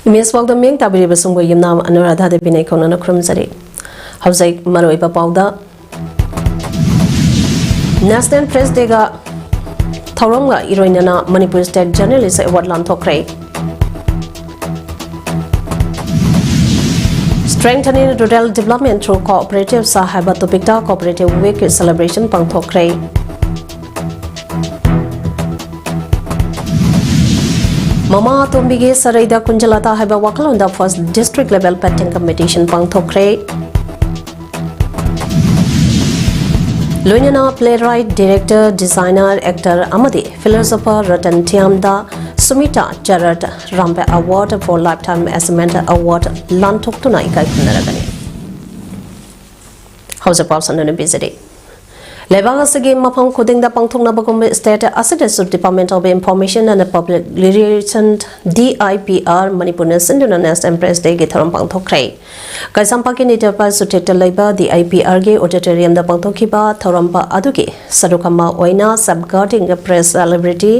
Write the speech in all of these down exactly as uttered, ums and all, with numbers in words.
Image ꯄꯥꯎꯗ ꯃꯤꯡ ꯇꯥꯕꯤꯔꯤꯕꯁꯤꯡꯕꯨ ꯌꯨꯝꯅꯥꯝ ꯑꯅꯨꯔꯥꯙꯥ ꯗꯦꯕꯤꯅ ꯏꯈꯧꯅꯅ ꯈꯨꯔꯨꯝꯖꯔꯤ꯫ ꯍꯧꯖꯤꯛ ꯃꯔꯨꯑꯣꯏꯕ ꯄꯥꯎꯗ, National Press Day ꯒ ꯊꯧꯔꯝꯒ ꯏꯔꯣꯏꯅꯅ Manipur State Journalist Award ꯂꯥꯟꯊꯣꯛꯈ꯭ꯔꯦ꯫ Strengthening Rural Development Through Cooperatives ꯍꯥꯏꯕ topic ꯇ Cooperative Week Celebration ꯄꯥꯡꯊꯣꯛꯈ꯭ꯔꯦ꯫ ꯃꯃꯥ ꯑꯇꯣꯝꯕꯤꯒꯤ ꯁꯔꯩꯗ ꯀꯨꯟꯖꯂꯇꯥ ꯍꯥꯏꯕ ꯋꯥꯈꯜꯂꯣꯟꯗ First District Level Painting Competition ꯄꯥꯡꯊꯣꯛꯈ꯭ꯔꯦ꯫ ꯂꯣꯏꯅꯅ playwright, director, designer, actor ꯑꯃꯗꯤ philosopher Ratan ꯊꯤꯌꯥꯝꯗ Sumita Charat Rambe Award for Lifetime Achievement Award ꯂꯥꯟꯊꯣꯛꯇꯨꯅ ꯏꯀꯥꯏ ꯈꯨꯝꯅꯔꯒꯅꯤ꯫ ꯍꯧꯖꯤꯛ ꯄꯥꯎ ꯁꯟꯗꯣꯛꯅ ꯄꯤꯖꯔꯤ꯫ ꯂꯩꯕꯥꯛ ꯑꯁꯤꯒꯤ ꯃꯐꯝ ꯈꯨꯗꯤꯡꯗ ꯄꯥꯡꯊꯣꯛꯅꯕꯒꯨꯝ state ꯑꯁꯤꯗꯁꯨ Department of Information and Public Relation, D I P R, ꯃꯅꯤꯄꯨꯔꯅ ꯁꯤꯟꯗꯨꯅ National Press Day ꯒꯤ ꯊꯧꯔꯝ ꯄꯥꯡꯊꯣꯛꯈ꯭ꯔꯦ꯫ ꯀꯩꯁꯥꯝꯄꯥꯠꯀꯤ ꯅꯤꯇꯔꯄꯥꯜ ꯁꯨꯇꯦꯛꯇ ꯂꯩꯕ D I P R ꯒꯤ auditorium ꯗ ꯄꯥꯡꯊꯣꯛꯈꯤꯕ ꯊꯧꯔꯝ ꯑꯗꯨꯒꯤ ꯁꯔꯨꯛ ꯑꯃ ꯑꯣꯏꯅ Safeguarding Press Celebrity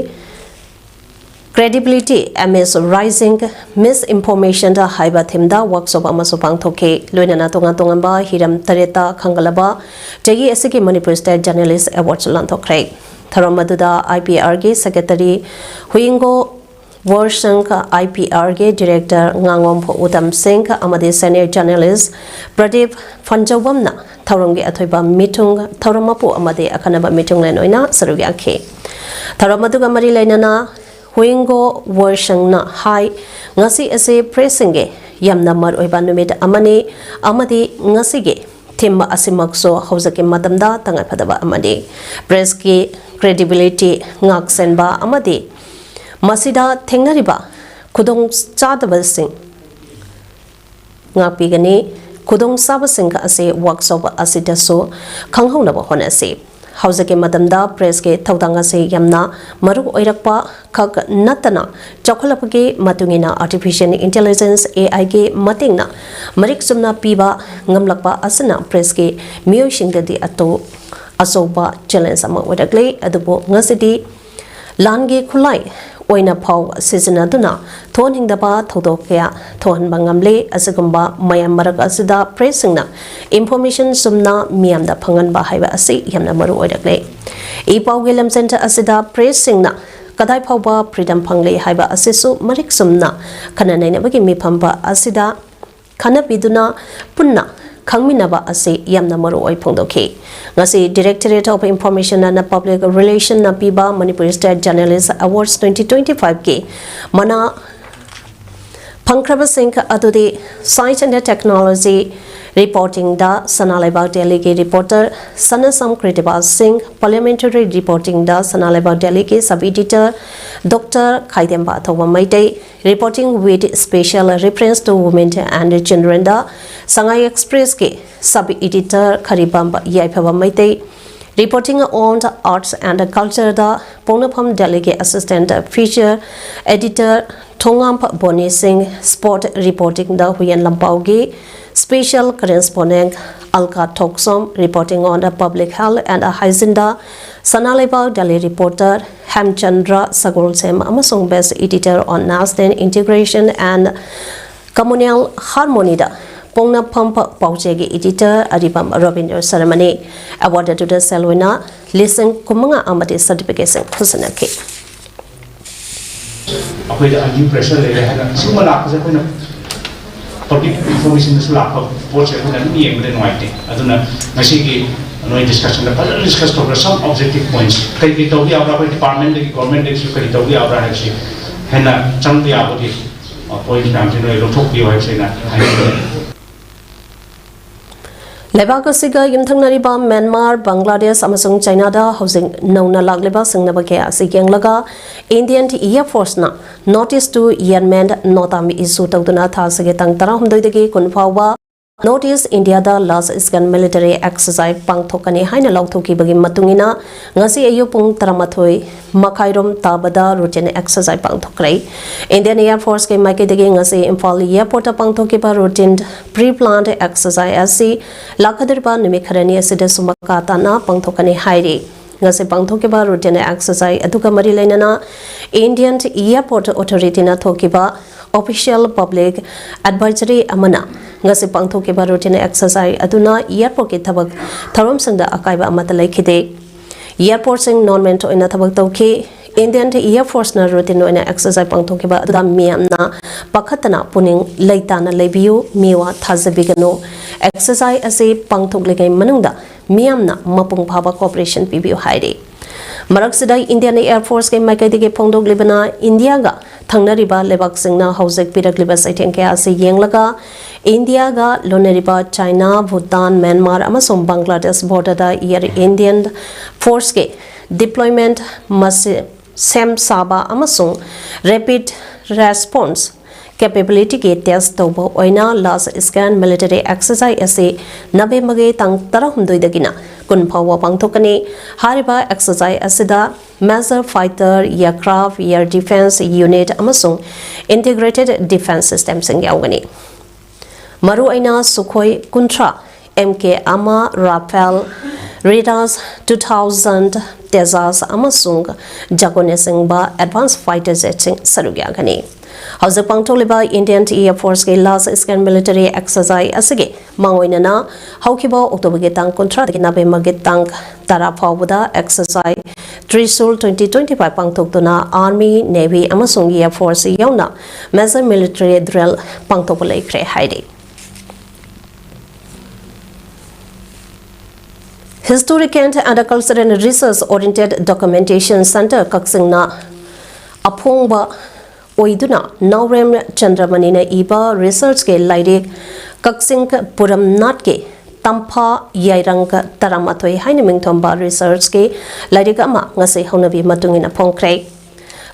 Credibility Amidst Rising Misinformation ꯍꯥꯏꯕ theme ꯗ workshop ꯑꯃꯁꯨ ꯄꯥꯡꯊꯣꯛꯈꯤ꯫ ꯂꯣꯏꯅꯅ ꯇꯣꯉꯥꯟ ꯇꯣꯉꯥꯟꯕ ꯍꯤꯔꯝ ꯇꯔꯦꯠꯇ ꯈꯟꯒꯠꯂꯕ ꯆꯍꯤ ꯑꯁꯤꯒꯤ Manipur State Journalist Award ꯁꯨ ꯂꯥꯟꯊꯣꯛꯈ꯭ꯔꯦ꯫ ꯊꯧꯔꯝ ꯑꯗꯨꯗ I P R ꯒꯤ secretary ꯍꯨꯌꯤꯡꯒꯣ ꯋꯣꯔꯁꯪ, I P R ꯒꯤ director ꯉꯥꯉꯣꯝ ꯎꯇꯝ ꯁꯤꯡ ꯑꯃꯗꯤ senior journalist ꯄ꯭ꯔꯗꯤꯞ ꯐꯟꯖꯧꯕꯝꯅ ꯊꯧꯔꯝꯒꯤ ꯑꯊꯣꯏꯕ ꯃꯤꯊꯨꯡ, ꯊꯧꯔꯝ ꯃꯄꯨ ꯑꯃꯗꯤ ꯑꯈꯟꯅꯕ ꯃꯤꯊꯨꯡꯂꯦꯟ ꯑꯣꯏꯅ ꯁꯔꯨꯛ ꯌꯥꯈꯤ꯫ ꯊꯧꯔꯝ ꯑꯗꯨꯒ ꯃꯔꯤ ꯂꯩꯅꯅ ꯍꯨꯌꯤꯡꯒꯣ ꯋꯣꯔꯁꯪꯅ ꯍꯥꯏ, ꯉꯁꯤ ꯑꯁꯤ press ꯁꯤꯡꯒꯤ ꯌꯥꯝꯅ ꯃꯔꯨꯑꯣꯏꯕ ꯅꯨꯃꯤꯠ ꯑꯃꯅꯤ ꯑꯃꯗꯤ ꯉꯁꯤꯒꯤ theme ꯑꯁꯤꯃꯛꯁꯨ ꯍꯧꯖꯤꯛꯀꯤ ꯃꯇꯝꯗ ꯇꯉꯥꯏꯐꯗꯕ ꯑꯃꯅꯤ꯫ Press ꯀꯤ credibility ꯉꯥꯛꯁꯦꯟꯕ ꯑꯃꯗꯤ ꯃꯁꯤꯗ ꯊꯦꯡꯅꯔꯤꯕ ꯈꯨꯗꯣꯡꯆꯥꯗꯕꯁꯤꯡ ꯉꯥꯛꯄꯤꯒꯅꯤ꯫ ꯈꯨꯗꯣꯡꯆꯥꯕꯁꯤꯡ ꯑꯁꯤ workshop ꯑꯁꯤꯗꯁꯨ ꯈꯪꯍꯧꯅꯕ ꯍꯣꯠꯅꯁꯤ꯫ ꯍꯧꯖꯤꯛꯀꯤ ꯃꯇꯝꯗ press ꯀꯤ ꯊꯧꯗꯥꯡ ꯑꯁꯤ ꯌꯥꯝꯅ ꯃꯔꯨ ꯑꯣꯏꯔꯛꯄ ꯈꯛ ꯅꯠꯇꯅ, ꯆꯥꯎꯈꯠꯂꯛꯄꯒꯤ ꯃꯇꯨꯡ ꯏꯟꯅ Artificial Intelligence, A I ꯒꯤ ꯃꯇꯦꯡꯅ ꯃꯔꯤꯛ ꯆꯨꯝꯅ ꯄꯤꯕ ꯉꯝꯂꯛꯄ ꯑꯁꯤꯅ press ꯀꯤ ꯃꯤꯑꯣꯏꯁꯤꯡꯗꯗꯤ ꯑꯇꯣ-, ꯑꯆꯧꯕ challenge ꯑꯃ ꯑꯣꯏꯔꯛꯂꯦ꯫ ꯑꯗꯨꯕꯨ ꯉꯁꯤꯗꯤ ꯂꯥꯟꯒꯤ ꯈꯨꯠꯂꯥꯏ ꯑꯣꯏꯅ ꯐꯥꯎ ꯁꯤꯖꯤꯟꯅꯗꯨꯅ ꯊꯣꯛꯍꯟꯅꯤꯡꯗꯕ ꯊꯧꯗꯣꯛ ꯀꯌꯥ ꯊꯣꯛꯍꯟꯕ ꯉꯝꯂꯦ꯫ ꯑꯁꯤꯒꯨꯝꯕ ꯃꯌꯥꯝ ꯃꯔꯛ ꯑꯁꯤꯗ ꯄ꯭ꯔꯦꯁꯁꯤꯡꯅ ꯏꯟꯐꯣꯔꯃꯦꯁꯟ ꯆꯨꯝꯅ ꯃꯤꯌꯥꯝꯗ ꯐꯪꯍꯟꯕ ꯍꯥꯏꯕ ꯑꯁꯤ ꯌꯥꯝꯅ ꯃꯔꯨ ꯑꯣꯏꯔꯛꯂꯦ꯫ ꯏ ꯄꯥꯎꯒꯤ ꯂꯝꯖꯦꯟ ꯑꯁꯤꯗ ꯄ꯭ꯔꯦꯁꯁꯤꯡꯅ ꯀꯗꯥꯏ ꯐꯥꯎꯕ ꯐ꯭ꯔꯤꯗꯝ ꯐꯪꯂꯦ ꯍꯥꯏꯕ ꯑꯁꯤꯁꯨ ꯃꯔꯤꯛ ꯆꯨꯝꯅ ꯈꯟꯅ ꯅꯩꯅꯕꯒꯤ ꯃꯤꯐꯝ ꯑꯁꯤꯗ ꯈꯟꯅꯕꯤꯗꯨꯅ ꯄꯨꯟꯅ ꯈꯪꯃꯤꯟꯅꯕ ꯑꯁꯤ ꯌꯥꯝꯅ ꯃꯔꯨ ꯑꯣꯏ ꯐꯣꯡꯗꯣꯛꯈꯤ꯫ ꯉꯁꯤ Directorate of Information and Public Relation ꯅ ꯄꯤꯕ Manipur State Journalist Awards twenty twenty five ꯀꯤ ꯃꯅꯥ ꯐꯪꯈ꯭ꯔꯕꯁꯤꯡ ꯑꯗꯨꯗꯤ Science and Technology reporting ꯗ ꯁꯅꯥ ꯂꯩꯕꯥꯛ ꯗꯦꯜꯂꯤꯒꯤ reporter ꯁꯅꯥꯁꯝ ꯀ꯭ꯔꯤꯇꯤꯕꯥ ꯁꯤꯡ, Parliamentary reporting ꯗ ꯁꯅꯥ ꯂꯩꯕꯥꯛ ꯗꯦꯜꯂꯤꯒꯤ sub editor Doctor ꯈꯥꯏꯗꯦꯝꯕ ꯊꯧꯕ Meitei, reporting with special reference to women and children the Sangai Express ꯀꯤ sub editor ꯈꯔꯤꯕꯝꯕ ꯌꯥꯏꯐꯕ Meitei, reporting on the arts and culture ꯗ ꯄꯣꯡꯅꯐꯝ ꯗꯦꯜꯂꯤꯒꯤ assistant feature editor ꯊꯣꯉꯥꯝ ꯕꯣꯅꯤ ꯁꯤꯡ, sport reporting the Huiyen ꯂꯝꯄꯥꯎꯒꯤ special correspondent ꯑꯜꯀꯥ ꯊꯣꯛꯁꯣꯝ, reporting on the public health and hygiene ꯗ ꯁꯅꯥ ꯂꯩꯕꯥꯛ Delhi reporter ꯍꯦꯝꯆꯟꯗ꯭ꯔ ꯁꯒꯣꯜꯁꯦꯝ ꯑꯃꯁꯨꯡ best editor on national integration and communal harmony the ꯄꯣꯡꯅꯐꯝ ꯄꯥꯎꯆꯦꯒꯤ editor Aribam Rabindra ꯁꯔꯃꯅꯤ꯫ Award ꯑꯗꯨꯗ ꯁꯦꯜ ꯑꯣꯏꯅ ꯂꯤꯁꯤꯡ ꯀꯨꯟꯃꯉꯥ ꯑꯃꯗꯤ certificate ꯁꯤꯡ ꯈꯨꯠꯁꯤꯟꯅꯈꯤ꯫ ꯑꯩꯈꯣꯏꯗ undue pressure ꯂꯩꯔꯦ ꯍꯥꯏꯅ ꯁꯤꯒꯨꯝꯕ ꯂꯥꯛꯄꯁꯦ ꯑꯩꯈꯣꯏꯅ public information ꯗꯁꯨ ꯂꯥꯛꯄ ꯄꯣꯠꯁꯦ ꯑꯩꯈꯣꯏꯅ ꯑꯗꯨꯝ ꯌꯦꯡꯕꯗ ꯅꯨꯡꯉꯥꯏꯇꯦ꯫ ꯑꯗꯨꯅ ꯉꯁꯤꯒꯤ ꯅꯣꯏ discussion ꯗ ꯐꯖꯅ discuss ꯇꯧꯔꯒ some objective points ꯀꯔꯤ ꯀꯔꯤ ꯇꯧꯕ ꯌꯥꯕ꯭ꯔꯥ, ꯑꯩꯈꯣꯏ department ꯗꯒꯤ government ꯗꯒꯤꯁꯨ ꯀꯔꯤ ꯇꯧꯕ ꯌꯥꯕ꯭ꯔꯥ ꯍꯥꯏꯕꯁꯤ ꯍꯦꯟꯅ ꯆꯪꯕ ꯌꯥꯕꯒꯤ point ꯃꯌꯥꯝꯁꯤ ꯅꯣꯏ ꯂꯧꯊꯣꯛꯄꯤꯌꯨ ꯍꯥꯏꯕꯁꯤ ꯑꯩꯅ ꯍꯥꯏꯅꯤꯡꯉꯤ꯫ ꯂꯩꯕꯥꯛ ꯑꯁꯤꯒ ꯌꯨꯝꯊꯪꯅꯔꯤꯕ ꯃ꯭ꯌꯥꯟꯃꯥꯔ, ꯕꯪꯒ꯭ꯂꯥꯗꯦꯁ ꯑꯃꯁꯨꯡ ꯆꯥꯏꯅꯥꯗ ꯍꯧꯖꯤꯛ ꯅꯧꯅ ꯂꯥꯛꯂꯤꯕ ꯁꯤꯡꯅꯕ ꯀꯌꯥ ꯑꯁꯤ ꯌꯦꯡꯂꯒ Indian Air Force ꯅ Notice to Airman Notam issue ꯇꯧꯗꯨꯅ ꯊꯥ ꯑꯁꯤꯒꯤ ꯇꯥꯡ ꯇꯔꯥꯍꯨꯝꯗꯣꯏꯗꯒꯤ ꯀꯨꯟ ꯐꯥꯎꯕ North East India ꯗ large scale military exercise ꯄꯥꯡꯊꯣꯛꯀꯅꯤ ꯍꯥꯏꯅ ꯂꯥꯎꯊꯣꯛꯈꯤꯕꯒꯤ ꯃꯇꯨꯡ ꯏꯟꯅ ꯉꯁꯤ ꯑꯌꯨꯛ ꯄꯨꯡ ꯇꯔꯥꯃꯥꯊꯣꯏ ꯃꯈꯥꯏꯔꯣꯝ ꯇꯥꯕꯗ routine exercise ꯄꯥꯡꯊꯣꯛꯈ꯭ꯔꯦ꯫ Indian Air Force ꯀꯤ ꯃꯥꯏꯀꯩꯗꯒꯤ ꯉꯁꯤ ꯏꯝꯐꯥꯜ airport ꯇ ꯄꯥꯡꯊꯣꯛꯈꯤꯕ routine pre-planned exercise ꯑꯁꯤ ꯂꯥꯛꯀꯗꯧꯔꯤꯕ ꯅꯨꯃꯤꯠ ꯈꯔꯅꯤ ꯑꯁꯤꯗꯁꯨ ꯃꯈꯥ ꯇꯥꯅ ꯄꯥꯡꯊꯣꯛꯀꯅꯤ ꯍꯥꯏꯔꯤ꯫ ꯉꯁꯤ ꯄꯥꯡꯊꯣꯛꯈꯤꯕ routine exercise ꯑꯗꯨꯒ ꯃꯔꯤ ꯂꯩꯅꯅ Indian Airport Authority-ꯅ ꯊꯣꯛꯈꯤꯕ official public advisory ꯑꯃꯅ ꯉꯁꯤ ꯄꯥꯡꯊꯣꯛꯈꯤꯕ routine exercise ꯑꯗꯨꯅ airport-ꯀꯤ ꯊꯕꯛ ꯊꯧꯔꯝꯁꯤꯡꯗ ꯑꯀꯥꯏꯕ ꯑꯃꯠꯇ ꯂꯩꯈꯤꯗꯦ꯫ Airport-ꯁꯤꯡ normal ꯑꯣꯏꯅ ꯊꯕꯛ ꯇꯧꯈꯤ꯫ Indian Air Force-ꯅ routine ꯑꯣꯏꯅ exercise ꯄꯥꯡꯊꯣꯛꯈꯤꯕ ꯑꯗꯨꯗ ꯃꯤꯌꯥꯝꯅ ꯄꯥꯈꯠꯇꯅ ꯄꯨꯛꯅꯤꯡ ꯂꯩꯇꯥꯅ ꯂꯩꯕꯤꯌꯨ, ꯃꯤꯋꯥ ꯊꯥꯖꯕꯤꯒꯅꯨ꯫ Exercise ꯑꯁꯤ ꯄꯥꯡꯊꯣꯛꯂꯤꯉꯩ ꯃꯅꯨꯡꯗ ꯃꯤꯌꯥꯝꯅ ꯃꯄꯨꯡ ꯐꯥꯕ cooperation ꯄꯤꯕꯤꯌꯨ ꯍꯥꯏꯔꯤ꯫ ꯃꯔꯛꯁꯤꯗ Indian Air Force-ꯀꯤ ꯃꯥꯏꯀꯩꯗꯒꯤ ꯐꯣꯡꯗꯣꯛꯂꯤꯕꯅ ꯏꯟꯗꯤꯌꯥꯒ ꯊꯪꯅꯔꯤꯕ ꯂꯩꯕꯥꯛꯁꯤꯡꯅ ꯍꯧꯖꯤꯛ ꯄꯤꯔꯛꯂꯤꯕ ꯆꯩꯊꯦꯡ ꯀꯌꯥ ꯑꯁꯤ ꯌꯦꯡꯂꯒ ꯏꯟꯗꯤꯌꯥꯒ ꯂꯣꯟꯅꯔꯤꯕ ꯆꯥꯏꯅꯥ, ꯚꯨꯇꯥꯟ, ꯃ꯭ꯌꯥꯟꯃꯥꯔ ꯑꯃꯁꯨꯡ ꯕꯪꯒ꯭ꯂꯥꯗꯦꯁ border-ꯗ Air Indian Force-ꯀꯤ deployment ꯃꯁꯤ ꯁꯦꯝ ꯁꯥꯕ ꯑꯃꯁꯨꯡ rapid response capability-ꯒꯤ test ꯇꯧꯕ ꯑꯣꯏꯅ large scale military exercise ꯑꯁꯤ ꯅꯕꯦꯝꯕꯔꯒꯤ ꯇꯥꯡ ꯇꯔꯥꯍꯨꯝꯗꯣꯏꯗꯒꯤꯅ ꯀꯨꯟ ꯐꯥꯎꯕ ꯄꯥꯡꯊꯣꯛꯀꯅꯤ꯫ ꯍꯥꯏꯔꯤꯕ exercise ꯑꯁꯤꯗ major fighter aircraft, air defense unit ꯑꯃꯁꯨꯡ integrated defense system-ꯁꯤꯡ ꯌꯥꯎꯒꯅꯤ꯫ ꯃꯔꯨꯑꯣꯏꯅ ꯁꯨꯈꯣꯏ ꯀꯨꯟꯊ꯭ꯔꯥ, M K ꯑꯃ, Rafale, Mirage two thousand, Tejas ꯑꯃꯁꯨꯡ Jaguar-ꯅꯆꯤꯡꯕ advanced fighter jet-ꯁꯤꯡ ꯁꯔꯨꯛ ꯌꯥꯒꯅꯤ꯫ ꯍꯧꯖꯤꯛ ꯄꯥꯡꯊꯣꯛꯂꯤꯕ Indian Air Force-ꯀꯤ large scale military exercise ꯑꯁꯤꯒꯤ ꯃꯥꯡꯑꯣꯏꯅꯅ ꯍꯧꯈꯤꯕ ꯑꯣꯛꯇꯣꯕꯔꯒꯤ ꯇꯥꯡ ꯀꯨꯟꯊ꯭ꯔꯥꯗꯒꯤ ꯅꯕꯦꯝꯕꯔꯒꯤ ꯇꯥꯡ ꯇꯔꯥ ꯐꯥꯎꯕꯗ exercise Trishul twenty twenty-five ꯄꯥꯡꯊꯣꯛꯇꯨꯅ Army, Navy ꯑꯃꯁꯨꯡ Air Force ꯌꯥꯎꯅ major military drill ꯄꯥꯡꯊꯣꯛꯄ ꯂꯩꯈ꯭ꯔꯦ ꯍꯥꯏꯔꯤ꯫ Historic and Cultural Research Oriented Documentation Center ꯀꯛꯆꯤꯡꯅ ꯑꯐꯣꯡꯕ ꯑꯣꯏꯗꯨꯅ ꯅꯥꯎꯔꯦꯝ ꯆꯟꯗ꯭ꯔꯃꯅꯤꯅ ꯏꯕ research-ꯀꯤ ꯂꯥꯏꯔꯤꯛ ꯀꯛꯆꯤꯡ ꯄꯨꯔꯝ ꯅꯥꯠꯀꯤ ꯇꯝꯐꯥ ꯌꯥꯏꯔꯪ ꯇꯔꯥꯃꯥꯊꯣꯏ ꯍꯥꯏꯅ ꯃꯤꯡꯊꯣꯟꯕ research-ꯀꯤ ꯂꯥꯏꯔꯤꯛ ꯑꯃ ꯉꯁꯤ ꯍꯧꯅꯕꯤ ꯃꯇꯨꯡ ꯏꯟꯅ ꯐꯣꯡꯈ꯭ꯔꯦ꯫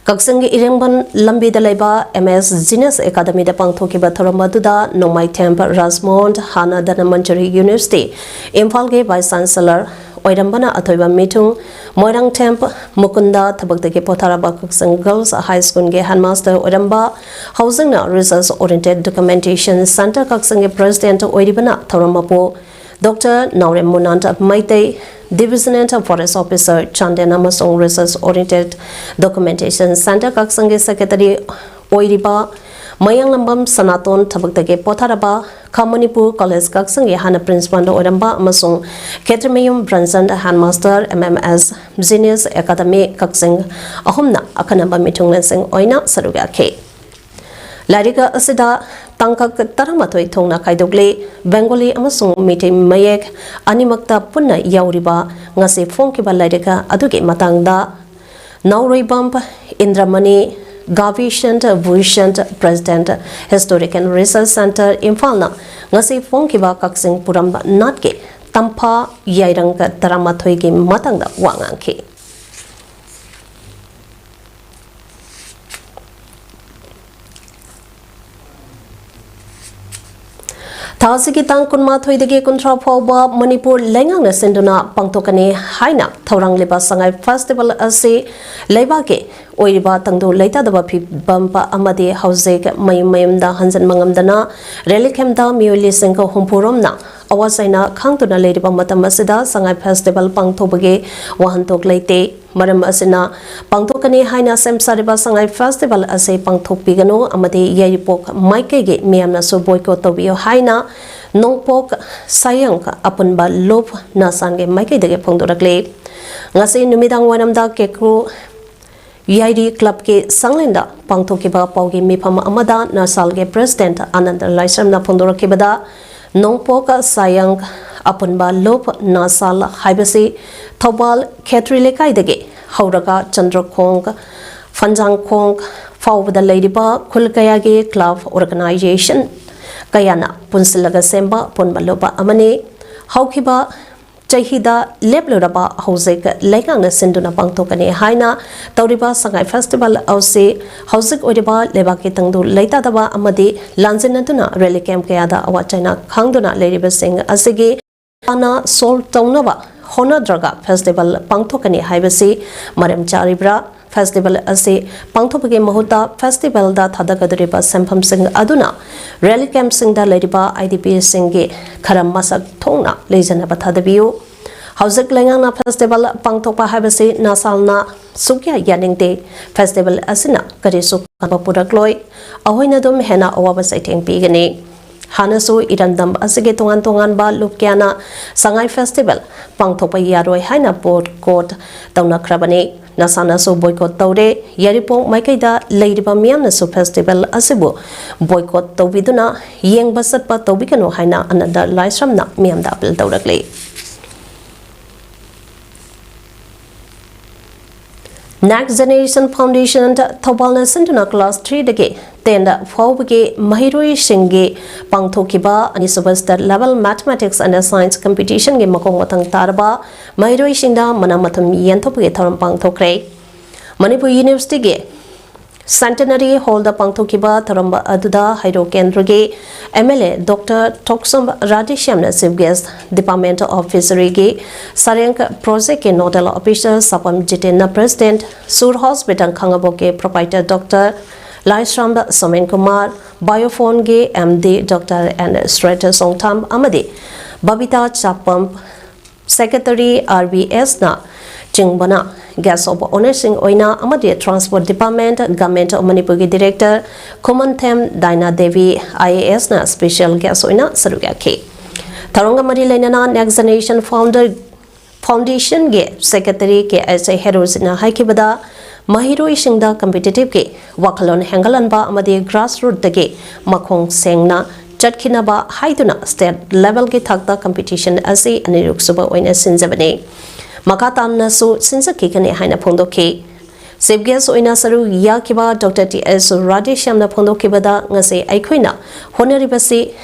ꯀꯛꯆꯤꯡꯒꯤ ꯏꯔꯦꯡꯕꯝ ꯂꯝꯕꯤꯗ ꯂꯩꯕ M S Genius Academy-ꯗ ꯄꯥꯡꯊꯣꯛꯈꯤꯕ ꯊꯧꯔꯝ ꯑꯗꯨꯗ ꯅꯣꯡꯃꯥꯏꯊꯦꯝ ꯔꯥꯖꯃꯣꯍꯟ, ꯍꯥꯟꯅ ꯙꯅꯃꯟꯖꯔꯤ University, ꯏꯝꯐꯥꯜꯒꯤ Vice Chancellor ꯑꯣꯏꯔꯝꯕꯅ ꯑꯊꯣꯏꯕ ꯃꯤꯊꯨꯡ, ꯃꯣꯏꯔꯥꯡꯊꯦꯝ ꯃꯨꯀꯨꯟꯗ, ꯊꯕꯛꯇꯒꯤ ꯄꯣꯊꯥꯔꯕ ꯀꯛꯆꯤꯡ Girls High School-ꯒꯤ headmaster ꯑꯣꯏꯔꯝꯕ, ꯍꯧꯖꯤꯛꯅ Research Oriented Documentation Center ꯀꯛꯆꯤꯡꯒꯤ President ꯑꯣꯏꯔꯤꯕꯅ ꯊꯧꯔꯝ ꯃꯄꯨ Doctor ꯅꯥꯎꯔꯦꯝ ꯃꯨꯅꯥꯟ Meitei, Divisional Forest Officer Chandel ꯑꯃꯁꯨꯡ Research Oriented Documentation Centre ꯀꯛꯆꯤꯡꯒꯤ Secretary ꯑꯣꯏꯔꯤꯕ ꯃꯌꯥꯡꯂꯝꯕꯝ ꯁꯅꯥꯇꯣꯟ ꯊꯕꯛꯇꯒꯤ ꯄꯣꯊꯥꯔꯕ ꯈꯥ ꯃꯅꯤꯄꯨꯔ ꯀꯣꯂꯦꯖ ꯀꯛꯆꯤꯡꯒꯤ ꯍꯥꯟꯅ principal ꯑꯣꯏꯔꯝꯕ ꯑꯃꯁꯨꯡ ꯈꯦꯇ꯭ꯔꯤꯃꯌꯨꯝ ꯕ꯭ꯔꯟꯁꯟ headmaster M M S Genius Academy ꯀꯛꯆꯤꯡ ꯑꯍꯨꯝꯅ ꯑꯈꯟꯅꯕ ꯃꯤꯊꯨꯡꯂꯦꯟꯁꯤꯡ ꯑꯣꯏꯅ ꯁꯔꯨꯛ ꯌꯥꯈꯤ꯫ ꯂꯥꯏꯔꯤꯛ ꯑꯁꯤꯗ ꯇꯥꯡꯀꯛ ꯇꯔꯥꯃꯥꯊꯣꯏ ꯊꯣꯛꯅ ꯈꯥꯏꯗꯣꯛꯂꯤ꯫ ꯕꯦꯡꯒꯣꯂꯤ ꯑꯃꯁꯨꯡ ꯃꯤꯇꯩ ꯃꯌꯦꯛ ꯑꯅꯤꯃꯛꯇ ꯄꯨꯟꯅ ꯌꯥꯎꯔꯤꯕ ꯉꯁꯤ ꯐꯣꯡꯈꯤꯕ ꯂꯥꯏꯔꯤꯛ ꯑꯗꯨꯒꯤ ꯃꯇꯥꯡꯗ ꯅꯥꯎꯔꯣꯏꯕꯝ ꯏꯟꯗ꯭ꯔꯃꯅꯤ, ꯒꯥꯚꯤꯁꯟ ꯚꯨꯏꯁꯟ, President, Historic and Research Centre, ꯏꯝꯐꯥꯜꯅ ꯉꯁꯤ ꯐꯣꯡꯈꯤꯕ ꯀꯛꯆꯤꯡ ꯄꯨꯔꯝ ꯅꯥꯠꯀꯤ ꯇꯝꯐꯥ ꯌꯥꯏꯔꯪ ꯇꯔꯥꯃꯥꯊꯣꯏꯒꯤ ꯃꯇꯥꯡꯗ ꯋꯥ ꯉꯥꯡꯈꯤ꯫ ꯊꯥ ꯑꯁꯤꯒꯤ ꯇꯥꯡ ꯀꯨꯟꯃꯥꯊꯣꯏꯗꯒꯤ ꯀꯨꯟꯊ꯭ꯔꯥ ꯐꯥꯎꯕ ꯃꯅꯤꯄꯨꯔ ꯂꯩꯉꯥꯛꯅ ꯁꯤꯟꯗꯨꯅ ꯄꯥꯡꯊꯣꯛꯀꯅꯤ ꯍꯥꯏꯅ ꯊꯧꯔꯥꯡꯂꯤꯕ ꯁꯉꯥꯏ Festival ꯑꯁꯤ ꯂꯩꯕꯥꯛꯀꯤ ꯑꯣꯏꯔꯤꯕ ꯇꯪꯗꯨ ꯂꯩꯇꯥꯗꯕ ꯐꯤꯕꯝ ꯑꯃꯗꯤ ꯍꯧꯖꯤꯛ ꯃꯌꯨꯝ ꯃꯌꯨꯝꯗ ꯍꯟꯖꯤꯟꯕ ꯉꯝꯗꯅ relief camp ꯇ ꯃꯤꯑꯣꯏ ꯂꯤꯁꯤꯡ ꯍꯨꯝꯐꯨ ꯔꯣꯝꯅ ꯑꯋꯥ ꯆꯩꯅ ꯈꯥꯡꯗꯨꯅ ꯂꯩꯔꯤꯕ ꯃꯇꯝ ꯑꯁꯤꯗ ꯁꯉꯥꯏ Festival ꯄꯥꯡꯊꯣꯛꯄꯒꯤ ꯋꯥꯍꯟꯊꯣꯛ ꯂꯩꯇꯦ꯫ ꯃꯔꯝ ꯑꯁꯤꯅ ꯄꯥꯡꯊꯣꯛꯀꯅꯤ ꯍꯥꯏꯅ ꯁꯦꯝ ꯁꯥꯔꯤꯕ ꯁꯉꯥꯏ Festival ꯑꯁꯤ ꯄꯥꯡꯊꯣꯛꯄꯤꯒꯅꯨ ꯑꯃꯗꯤ ꯌꯥꯏꯔꯤꯄꯣꯛ ꯃꯥꯏꯀꯩꯒꯤ ꯃꯤꯌꯥꯝꯅꯁꯨ boycott ꯇꯧꯕꯤꯌꯨ ꯍꯥꯏꯅ ꯅꯣꯡꯄꯣꯛ ꯁꯥꯌꯦꯡ ꯑꯄꯨꯟꯕ ꯂꯨꯞ ꯅꯥꯁꯥꯟꯒꯤ ꯃꯥꯏꯀꯩꯗꯒꯤ ꯐꯣꯡꯗꯣꯔꯛꯂꯤ꯫ ꯉꯁꯤ ꯅꯨꯃꯤꯗꯥꯡ ꯋꯥꯏꯔꯝꯗ ꯀꯦꯀ꯭ꯔꯨ ꯌꯥꯏꯔꯤ club ꯀꯤ ꯁꯪꯂꯦꯟꯗ ꯄꯥꯡꯊꯣꯛꯈꯤꯕ ꯄꯥꯎꯒꯤ ꯃꯤꯐꯝ ꯑꯃꯗ ꯅꯥꯁꯥꯜꯒꯤ President ꯑꯅꯟꯗ ꯂꯥꯏꯁ꯭ꯔꯝꯅ ꯐꯣꯡꯗꯣꯔꯛꯈꯤꯕꯗ, ꯅꯣꯡꯄꯣꯛ ꯁꯥꯌꯪ ꯑꯄꯨꯟꯕ ꯂꯨꯞ ꯅꯥꯁꯥꯜ ꯍꯥꯏꯕꯁꯤ ꯊꯧꯕꯥꯜ ꯈꯦꯇ꯭ꯔꯤ ꯂꯩꯀꯥꯏꯗꯒꯤ ꯍꯧꯔꯒ ꯆꯟꯗ꯭ꯔꯈꯣꯡ, ꯐꯟꯖꯥꯡꯈꯣꯡ ꯐꯥꯎꯕꯗ ꯂꯩꯔꯤꯕ ꯈꯨꯜ ꯀꯌꯥꯒꯤ club organization ꯀꯌꯥꯅ ꯄꯨꯟꯁꯤꯜꯂꯒ ꯁꯦꯝꯕ ꯑꯄꯨꯟꯕ ꯂꯨꯞ ꯑꯃꯅꯤ꯫ ꯍꯧꯈꯤꯕ ꯆꯍꯤꯗ ꯂꯦꯞꯂꯨꯔꯕ ꯍꯧꯖꯤꯛ ꯂꯩꯉꯥꯛꯅ ꯁꯤꯟꯗꯨꯅ ꯄꯥꯡꯊꯣꯛꯀꯅꯤ ꯍꯥꯏꯅ ꯇꯧꯔꯤꯕ ꯁꯉꯥꯏ Festival ꯑꯁꯤ ꯍꯧꯖꯤꯛ ꯑꯣꯏꯔꯤꯕ ꯂꯩꯕꯥꯛꯀꯤ ꯇꯪꯗꯨ ꯂꯩꯇꯥꯗꯕ ꯑꯃꯗꯤ ꯂꯥꯟꯖꯦꯟꯅꯗꯨꯅ relief camp ꯀꯌꯥꯗ ꯑꯋꯥ ꯆꯩꯅꯥ ꯈꯥꯡꯗꯨꯅ ꯂꯩꯔꯤꯕꯁꯤꯡ ꯑꯁꯤꯒꯤ ꯇꯥꯅ solve ꯇꯧꯅꯕ ꯍꯣꯠꯅꯗ꯭ꯔꯒ festival ꯄꯥꯡꯊꯣꯛꯀꯅꯤ ꯍꯥꯏꯕꯁꯤ ꯃꯔꯝ ꯆꯥꯔꯤꯕ꯭ꯔꯥ? Festival ꯑꯁꯤ ꯄꯥꯡꯊꯣꯛꯄꯒꯤ ꯃꯍꯨꯠꯇ festival ꯗ ꯊꯥꯗꯒꯗꯧꯔꯤꯕ ꯁꯦꯟꯐꯝꯁꯤꯡ ꯑꯗꯨꯅ relief camp ꯁꯤꯡꯗ ꯂꯩꯔꯤꯕ I D P ꯁꯤꯡꯒꯤ ꯈꯔ ꯃꯁꯛ ꯊꯣꯛꯅ ꯂꯩꯖꯅꯕ ꯊꯥꯗꯕꯤꯌꯨ꯫ ꯍꯧꯖꯤꯛ ꯂꯩꯉꯥꯛꯅ ꯐꯦꯁꯇꯤꯚꯦꯜ ꯄꯥꯡꯊꯣꯛꯄ ꯍꯥꯏꯕꯁꯤ ꯅꯁꯥꯜꯅ ꯁꯨꯛꯌꯥ ꯌꯥꯅꯤꯡꯗꯦ꯫ ꯐꯦꯁꯇꯤꯚꯦꯜ ꯑꯁꯤꯅ ꯀꯔꯤꯁꯨ ꯀꯥꯟꯕ ꯄꯨꯔꯛꯂꯣꯏ꯫ ꯑꯩꯈꯣꯏꯅ ꯑꯗꯨꯝ ꯍꯦꯟꯅ ꯑꯋꯥꯕ ꯆꯩꯊꯦꯡ ꯄꯤꯒꯅꯤ꯫ ꯍꯥꯟꯅꯁꯨ ꯏꯔꯝꯗꯝ ꯑꯁꯤꯒꯤ ꯇꯣꯉꯥꯟ ꯇꯣꯉꯥꯟꯕ ꯂꯨꯞ ꯀꯌꯥꯅ ꯁꯉꯥꯏ ꯐꯦꯁꯇꯤꯚꯦꯜ ꯄꯥꯡꯊꯣꯛꯄ ꯌꯥꯔꯣꯏ ꯍꯥꯏꯅ ꯕꯣꯏꯀꯣꯠ ꯇꯧꯅꯈ꯭ꯔꯕꯅꯤ꯫ ꯅꯁꯥꯅꯁꯨ ꯕꯣꯏꯀꯣꯠ ꯇꯧꯔꯦ꯫ ꯌꯥꯏꯔꯤꯄꯣꯛ ꯃꯥꯏꯀꯩꯗ ꯂꯩꯔꯤꯕ ꯃꯤꯌꯥꯝꯅꯁꯨ ꯐꯦꯁꯇꯤꯚꯦꯜ ꯑꯁꯤꯕꯨ ꯕꯣꯏꯀꯣꯠ ꯇꯧꯕꯤꯗꯨꯅ ꯌꯦꯡꯕ ꯆꯠꯄ ꯇꯧꯕꯤꯒꯅꯨ ꯍꯥꯏꯅ ꯑꯅꯟꯗ ꯂꯥꯏꯁ꯭ꯔꯝꯅ ꯃꯤꯌꯥꯝꯗ ꯑꯄꯤꯜ ꯇꯧꯔꯛꯂꯤ꯫ Next Generation Foundation ꯊꯧꯕꯥꯜꯅ ꯁꯤꯟꯗꯨꯅ class three ꯗꯒꯤ ten ꯐꯥꯎꯕꯒꯤ ꯃꯍꯩꯔꯣꯏꯁꯤꯡꯒꯤ ꯄꯥꯡꯊꯣꯛꯈꯤꯕ ꯑꯅꯤꯁꯨꯕ state level mathematics and science competition ꯒꯤ ꯃꯈꯣꯡ ꯃꯊꯪ ꯇꯥꯔꯕ ꯃꯍꯩꯔꯣꯏꯁꯤꯡꯗ ꯃꯅꯥ ꯃꯊꯨꯝ ꯌꯦꯟꯊꯣꯛꯄꯒꯤ ꯊꯧꯔꯝ ꯄꯥꯡꯊꯣꯛꯈ꯭ꯔꯦ꯫ ꯃꯅꯤꯄꯨꯔ University ꯒꯤ Centenary Hall ꯗ ꯄꯥꯡꯊꯣꯛꯈꯤꯕ ꯊꯧꯔꯝ ꯑꯗꯨꯗ ꯍꯩꯔꯣꯛ ꯀꯦꯟꯗ꯭ꯔꯒꯤ M L A Doctor Thokchom ꯔꯥꯙꯦꯁ꯭ꯌꯥꯝꯅ chief guest, Department of Fishery ꯒꯤ ꯁꯔꯦꯡ project ꯀꯤ nodal officer ꯁꯥꯄꯝ ꯖꯤꯇꯦꯟꯅ president, ꯁꯨꯔ Hospital ꯈꯥꯉꯕꯣꯛꯀꯤ proprietor Doctor ꯂꯥꯏꯁ꯭ꯔꯥꯝꯕ ꯁꯣꯃꯦꯟ ꯀꯨꯃꯥꯔ, Biophone ꯒꯤ M D Doctor N ꯁ꯭ꯔꯦꯇ ꯁꯣꯡꯊꯥꯝ ꯑꯃꯗꯤ Babita ꯆꯥꯄꯝ, Secretary R B S ꯅ ꯆꯤꯡꯕꯅ guest of honour ꯁꯤꯡ ꯑꯣꯏꯅ ꯑꯃꯗꯤ Transport Department, Government of ꯃꯅꯤꯄꯨꯔꯒꯤ Director Khumanthem ꯗꯥꯏꯅꯥ Devi I A S ꯅ special guest ꯑꯣꯏꯅ ꯁꯔꯨꯛ ꯌꯥꯈꯤ꯫ ꯊꯧꯔꯝꯒ ꯃꯔꯤ ꯂꯩꯅꯅ Next Generation Founder Foundation ꯒꯤ Secretary K S A ꯍꯦꯔꯣꯖꯤꯠꯅ ꯍꯥꯏꯈꯤꯕꯗ, ꯃꯍꯩꯔꯣꯏꯁꯤꯡꯗ competitive ꯀꯤ ꯋꯥꯈꯜꯂꯣꯟ ꯍꯦꯟꯒꯠꯍꯟꯕ ꯑꯃꯗꯤ grassroot ꯇꯒꯤ ꯃꯈꯣꯡ ꯁꯦꯡꯅ ꯆꯠꯈꯤꯅꯕ ꯍꯥꯏꯗꯨꯅ state level ꯒꯤ ꯊꯥꯛꯇ competition ꯑꯁꯤ ꯑꯅꯤꯔꯛ ꯁꯨꯕ ꯑꯣꯏꯅ ꯁꯤꯟꯖꯕꯅꯤ꯫ ꯃꯈꯥ ꯇꯥꯅꯁꯨ ꯁꯤꯟꯖꯈꯤꯒꯅꯤ ꯍꯥꯏꯅ ꯐꯣꯡꯗꯣꯛꯈꯤ꯫ Chief guest ꯑꯣꯏꯅ ꯁꯔꯨꯛ ꯌꯥꯈꯤꯕ Doctor T S ꯔꯥꯙꯦꯁ꯭ꯌꯥꯝꯅ ꯐꯣꯡꯗꯣꯛꯈꯤꯕꯗ, ꯉꯁꯤ ꯑꯩꯈꯣꯏꯅ ꯍꯣꯠꯅꯔꯤꯕꯁꯤ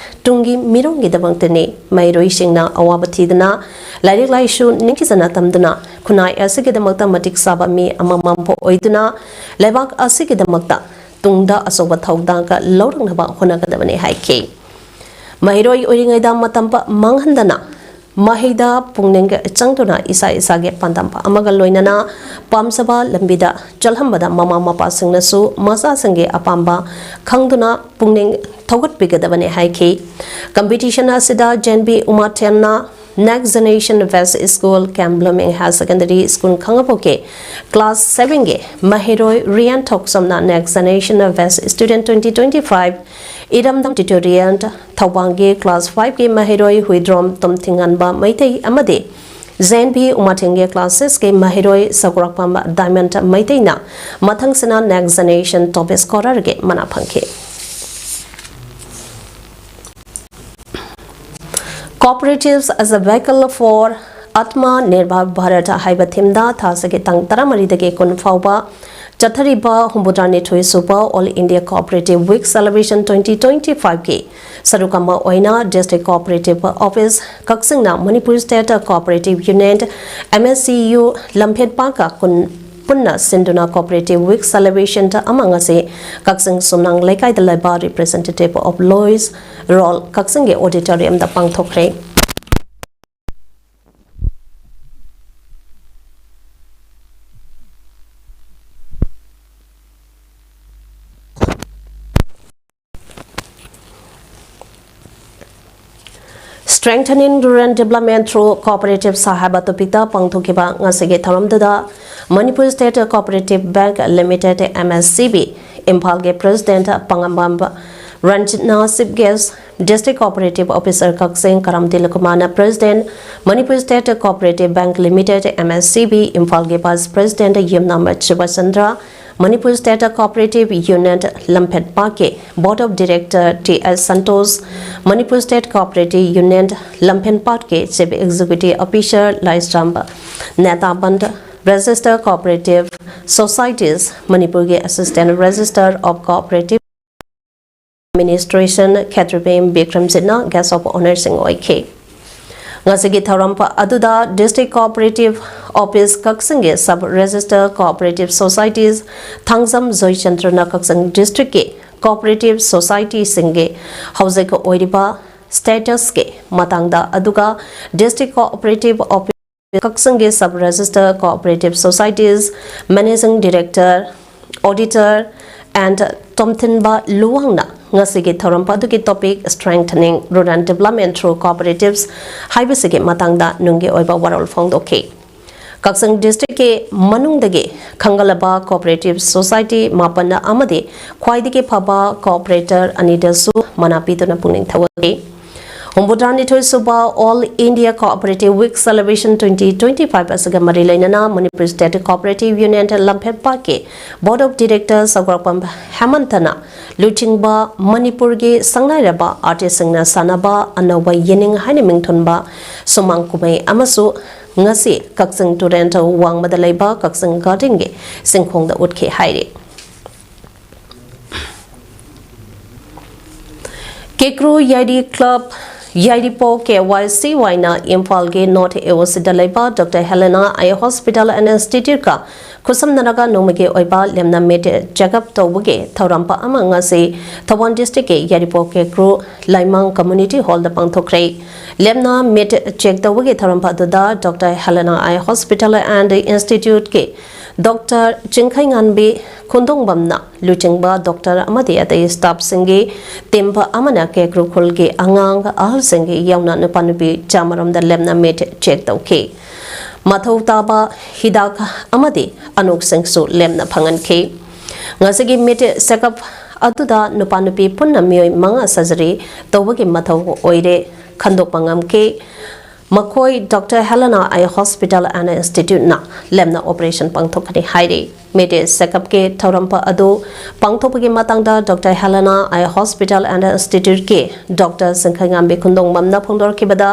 ꯇꯨꯡꯒꯤ ꯃꯤꯔꯣꯜꯒꯤꯗꯃꯛꯇꯅꯤ꯫ ꯃꯍꯩꯔꯣꯏꯁꯤꯡꯅ ꯑꯋꯥꯕ ꯊꯤꯗꯅ ꯂꯥꯏꯔꯤꯛ ꯂꯥꯏꯁꯨ ꯅꯤꯡꯊꯤꯖꯅ ꯇꯝꯗꯨꯅ ꯈꯨꯟꯅꯥꯏ ꯑꯁꯤꯒꯤꯗꯃꯛꯇ ꯃꯇꯤꯛ ꯆꯥꯕ ꯃꯤ ꯑꯃꯃꯝ ꯑꯣꯏꯗꯨꯅ ꯂꯩꯕꯥꯛ ꯑꯁꯤꯒꯤꯗꯃꯛꯇ ꯇꯨꯡꯗ ꯑꯆꯧꯕ ꯊꯧꯗꯥꯡ ꯂꯧꯔꯛꯅꯕ ꯍꯣꯠꯅꯒꯗꯕꯅꯤ ꯍꯥꯏꯈꯤ꯫ ꯃꯍꯩꯔꯣꯏ ꯑꯣꯏꯔꯤꯉꯩꯗ ꯃꯇꯝ ꯄ-, ꯃꯥꯡꯍꯟꯗꯅ ꯃꯍꯩꯗ ꯄꯨꯛꯅꯤꯡ ꯆꯪꯗꯨꯅ ꯏꯁꯥ ꯏꯁꯥꯒꯤ ꯄꯥꯟꯗꯝ ꯑꯃꯒ ꯂꯣꯏꯅꯅ ꯄꯥꯝꯖꯕ ꯂꯝꯕꯤꯗ ꯆꯠꯍꯟꯕꯗ ꯃꯃꯥ ꯃꯄꯥꯁꯤꯡꯅꯁꯨ ꯃꯆꯥꯁꯤꯡꯒꯤ ꯑꯄꯥꯝꯕ ꯈꯪꯗꯨꯅ ꯄꯨꯛꯅꯤꯡ ꯊꯧꯒꯠꯄꯤꯒꯗꯕꯅꯤ ꯍꯥꯏꯈꯤ꯫ Competition ꯑꯁꯤꯗ ꯖꯦꯟꯕꯤ ꯎꯃꯥꯊꯦꯟꯅ Next Generation West School, Camp Blooming Higher Secondary School ꯈꯥꯉꯕꯣꯛꯀꯤ class seven ꯒꯤ ꯃꯍꯩꯔꯣꯏ ꯔꯤꯌꯥꯟ ꯊꯣꯛꯆꯝꯅ Next Generation West Student twenty twenty-five ꯏꯔꯝꯗꯝ tutorial ꯊꯧꯕꯥꯜꯒꯤ class five ꯒꯤ ꯃꯍꯩꯔꯣꯏ ꯍꯨꯏꯗ꯭ꯔꯣꯝ ꯇꯣꯝꯊꯤꯡꯉꯥꯟꯕ ꯃꯩꯇꯩ ꯑꯃꯗꯤ J N V ꯎꯃꯥꯊꯦꯡꯒꯤ class six ꯀꯤ ꯃꯍꯩꯔꯣꯏ ꯁꯒꯣꯔꯛꯄꯝ diamond ꯃꯩꯇꯩꯅ ꯃꯊꯪꯁꯤꯅ Next Generation Top Scorer ꯒꯤ ꯃꯅꯥ ꯐꯪꯈꯤ꯫ Cooperatives as a Vehicle for Atma Nirbhar Bharat ꯍꯥꯏꯕ theme ꯗ ꯊꯥꯁꯤꯒꯤ ꯇꯥꯡ ꯇꯔꯥꯃꯔꯤꯗꯒꯤ ꯀꯨꯟ ꯐꯥꯎꯕ ꯆꯠꯊꯔꯤꯕ ꯍꯨꯝꯐꯨꯇꯔꯥꯅꯤꯊꯣꯏ ꯁꯨꯕ All India Cooperative Week Celebration twenty twenty-five ꯀꯤ ꯁꯔꯨꯛ ꯑꯃ ꯑꯣꯏꯅ District Cooperative Office ꯀꯛꯆꯤꯡꯅ Manipur State Cooperative Unit, M S C U, ꯂꯝꯐꯦꯠꯄꯥꯛꯀ ꯀꯨꯟ ꯄꯨꯟꯅ ꯁꯤꯟꯗꯨꯅ Cooperative Week Celebration ꯑꯃ ꯉꯁꯤ ꯀꯛꯆꯤꯡ ꯁꯨꯝꯅꯥꯡ ꯂꯩꯀꯥꯏꯗ ꯂꯩꯕ Representative of Lois Roll ꯀꯛꯆꯤꯡꯒꯤ auditorium ꯗ ꯄꯥꯡꯊꯣꯛꯈ꯭ꯔꯦ꯫ Strengthening Rural Development Through Cooperatives ꯍꯥꯏꯕ topic ꯇ ꯄꯥꯡꯊꯣꯛꯈꯤꯕ ꯉꯁꯤꯒꯤ ꯊꯧꯔꯝꯗꯨꯗ Manipur State Cooperative Bank Limited, M S C B, ꯏꯝꯐꯥꯜꯒꯤ President ꯄꯥꯉꯝꯕꯝ ꯔꯟꯖꯤꯠꯅ chief guest, District Cooperative Officer ꯀꯛꯆꯤꯡ ꯀꯔꯝ ꯇꯤꯂꯀꯨꯃꯥꯔꯅ President, Manipur State Cooperative Bank Limited, M S C B, ꯏꯝꯐꯥꯜꯒꯤ Vice President Yumnam ꯁꯤꯕꯆꯟꯗ꯭ꯔ, Manipur State Cooperative Unit ꯂꯝꯐꯦꯠꯄꯥꯛꯀꯤ Board of Director T S Santosh, Manipur State Cooperative Unit ꯂꯝꯐꯦꯠꯄꯥꯛꯀꯤ Chief Executive Officer Laishram ꯅꯦꯇꯥꯕꯟ, Register Cooperative Societies ꯃꯅꯤꯄꯨꯔꯒꯤ Assistant Register of Cooperative Administration ꯈꯦꯇ꯭ꯔꯤꯕꯦꯝ ꯕꯤꯀ꯭ꯔꯝꯖꯤꯠꯅ Guest of Honour ꯁꯤꯡ ꯑꯣꯏꯈꯤ꯫ ꯉꯁꯤꯒꯤ ꯊꯧꯔꯝ ꯑꯗꯨꯗ District Cooperative Office ꯀꯛꯆꯤꯡꯒꯤ Sub Register Cooperative Societies Thangjam ꯖꯣꯏꯆꯟꯗ꯭ꯔꯅ ꯀꯛꯆꯤꯡ District ꯀꯤ Cooperative Society ꯁꯤꯡꯒꯤ ꯍꯧꯖꯤꯛ ꯑꯣꯏꯔꯤꯕ status ꯀꯤ ꯃꯇꯥꯡꯗ, ꯑꯗꯨꯒ District Cooperative Office ꯀꯛꯆꯤꯡꯒꯤ Sub Register Cooperative Societies Managing Director, Auditor and ꯇꯣꯝꯊꯤꯟꯕ ꯂꯨꯋꯥꯡꯅ ꯉꯁꯤꯒꯤ ꯊꯧꯔꯝ ꯑꯗꯨꯒꯤ topic Strengthening Rural Development Through Cooperatives ꯍꯥꯏꯕꯁꯤꯒꯤ ꯃꯇꯥꯡꯗ ꯅꯨꯡꯒꯤ ꯑꯣꯏꯕ ꯋꯥꯔꯣꯜ ꯐꯣꯡꯗꯣꯛꯈꯤ꯫ ꯀꯛꯆꯤꯡ districtꯀꯤ ꯃꯅꯨꯡꯗꯒꯤ ꯈꯟꯒꯠꯂꯕ cooperative society ꯃꯥꯄꯟ ꯑꯃꯗꯤ ꯈ꯭ꯋꯥꯏꯗꯒꯤ ꯐꯕ cooperator ꯑꯅꯤꯗꯁꯨ ꯃꯅꯥ ꯄꯤꯗꯨꯅ ꯄꯨꯛꯅꯤꯡ ꯊꯧꯒꯠꯈꯤ꯫ ꯍꯨꯝꯐꯨꯇꯔꯥꯅꯤꯊꯣꯏ ꯁꯨꯕ All India Cooperative Week Celebration twenty twenty-five ꯑꯁꯤꯒ ꯃꯔꯤ ꯂꯩꯅꯅ Manipur State Cooperative Union ꯂꯝꯐꯦꯜꯄꯥꯠꯀꯤ Board of Director ꯆꯥꯎꯒ꯭ꯔꯥꯛꯄꯝ ꯍꯦꯃꯟꯇꯅ ꯂꯨꯆꯤꯡꯕ ꯃꯅꯤꯄꯨꯔꯒꯤ ꯁꯛꯅꯥꯏꯔꯕ artistꯁꯤꯡꯅ ꯁꯥꯟꯅꯕ ꯑꯅꯧꯕ ꯌꯦꯅꯤꯡ ꯍꯥꯏꯅ ꯃꯤꯡꯊꯣꯟꯕ ꯁꯨꯃꯥꯡ ꯀꯨꯝꯍꯩ ꯑꯃꯁꯨ ꯉꯁꯤ ꯀꯛꯆꯤꯡ ꯇꯨꯔꯦꯜ ꯋꯥꯡꯃꯗ ꯂꯩꯕ ꯀꯛꯆꯤꯡ gardenꯒꯤ ꯆꯤꯡꯈꯣꯡꯗ ꯎꯠꯈꯤ ꯍꯥꯏꯔꯤ꯫ ꯀꯦꯀ꯭ꯔꯨ ꯌꯥꯏꯔꯤ club, ꯌꯥꯏꯔꯤꯄꯣꯛ K Y C Yꯅ ꯏꯝꯐꯥꯜꯒꯤ North A O Cꯗ ꯂꯩꯕ Doctor Helena Eye Hospital and Instituteꯀ ꯈꯨꯠꯁꯝꯅꯔꯒ ꯅꯣꯡꯃꯒꯤ ꯑꯣꯏꯕ ꯂꯦꯝꯅ ꯃꯤꯠ check up ꯇꯧꯕꯒꯤ ꯊꯧꯔꯝ ꯑꯃ ꯉꯁꯤ ꯊꯧꯕꯥꯜ districtꯀꯤ ꯌꯥꯏꯔꯤꯄꯣꯛ ꯀꯦꯀ꯭ꯔꯨ ꯂꯥꯏꯃꯥꯡ community hallꯗ ꯄꯥꯡꯊꯣꯛꯈ꯭ꯔꯦ꯫ ꯂꯦꯝꯅ ꯃꯤꯠ check ꯇꯧꯕꯒꯤ ꯊꯧꯔꯝ ꯑꯗꯨꯗ Doctor Helena Eye Hospital and Instituteꯀꯤ Doctor ꯆꯤꯡꯈꯩꯉꯥꯟꯕꯤ ꯈꯨꯟꯗꯣꯡꯕꯝꯅ ꯂꯨꯆꯤꯡꯕ doctor ꯑꯃꯗꯤ ꯑꯇꯩ staffꯁꯤꯡꯒꯤ team ꯑꯃꯅ ꯀꯦꯀ꯭ꯔꯨ ꯈꯨꯜꯒꯤ ꯑꯉꯥꯡ ꯑꯍꯜꯁꯤꯡꯒꯤ ꯌꯥꯎꯅ ꯅꯨꯄꯥ ꯅꯨꯄꯤ ꯆꯥꯃꯔꯣꯝꯗ ꯂꯦꯝꯅ ꯃꯤꯠ check ꯇꯧꯈꯤ꯫ ꯃꯊꯧ ꯇꯥꯕ ꯍꯤꯗꯥꯛ ꯑꯃꯗꯤ ꯑꯅꯣꯛꯁꯤꯡꯁꯨ ꯂꯦꯝꯅ ꯐꯪꯍꯟꯈꯤ꯫ ꯉꯁꯤꯒꯤ ꯃꯤꯠ check up ꯑꯗꯨꯗ ꯅꯨꯄꯥ ꯅꯨꯄꯤ ꯄꯨꯟꯅ ꯃꯤꯑꯣꯏ ꯃꯉꯥ surgery ꯇꯧꯕꯒꯤ ꯃꯊꯧ ꯑꯣꯏꯔꯦ ꯈꯟꯗꯣꯛꯄ ꯉꯝꯈꯤ꯫ ꯃꯈꯣꯏ Doctor Helena Eye Hospital and Instituteꯅ ꯂꯦꯝꯅ operation ꯄꯥꯡꯊꯣꯛꯀꯅꯤ ꯍꯥꯏꯔꯤ꯫ ꯃꯤꯠ check upꯀꯤ ꯊꯧꯔꯝ ꯑꯗꯨ ꯄꯥꯡꯊꯣꯛꯄꯒꯤ ꯃꯇꯥꯡꯗ Doctor Helena Eye Hospital and Instituteꯀꯤ Doctor ꯆꯤꯡꯈꯩꯉꯥꯟꯕꯤ ꯈꯨꯟꯗꯣꯡꯕꯝꯅ ꯐꯣꯡꯗꯣꯔꯛꯈꯤꯕꯗ,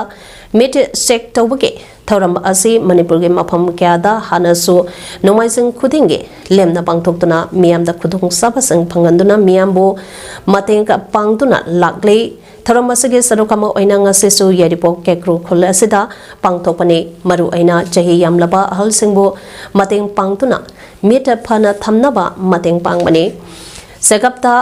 mid check ꯇꯧꯕꯒꯤ ꯊꯧꯔꯝ ꯑꯁꯤ ꯃꯅꯤꯄꯨꯔꯒꯤ ꯃꯐꯝ ꯀꯌꯥꯗ ꯍꯥꯟꯅꯁꯨ ꯅꯣꯡꯃꯥꯏꯖꯤꯡ ꯈꯨꯗꯤꯡꯒꯤ ꯂꯦꯝꯅ ꯄꯥꯡꯊꯣꯛꯇꯨꯅ ꯃꯤꯌꯥꯝꯗ ꯈꯨꯗꯣꯡꯆꯥꯕꯁꯤꯡ ꯐꯪꯍꯟꯗꯨꯅ ꯃꯤꯌꯥꯝꯕꯨ ꯃꯇꯦꯡ ꯄꯥꯡꯗꯨꯅ ꯂꯥꯛꯂꯤ꯫ ꯊꯧꯔꯝ ꯑꯁꯤꯒꯤ ꯁꯔꯨꯛ ꯑꯃ ꯑꯣꯏꯅ ꯉꯁꯤꯁꯨ ꯌꯥꯏꯔꯤꯄꯣꯛ ꯀꯦꯀ꯭ꯔꯨ ꯈꯨꯜ ꯑꯁꯤꯗ ꯄꯥꯡꯊꯣꯛꯄꯅꯤ꯫ ꯃꯔꯨꯑꯣꯏꯅ ꯆꯍꯤ ꯌꯥꯝꯂꯕ ꯑꯍꯜꯁꯤꯡꯕꯨ ꯃꯇꯦꯡ ꯄꯥꯡꯗꯨꯅ ꯃꯤꯠ ꯐꯅ ꯊꯝꯅꯕ ꯃꯇꯦꯡ ꯄꯥꯡꯕꯅꯤ꯫ Check upꯇ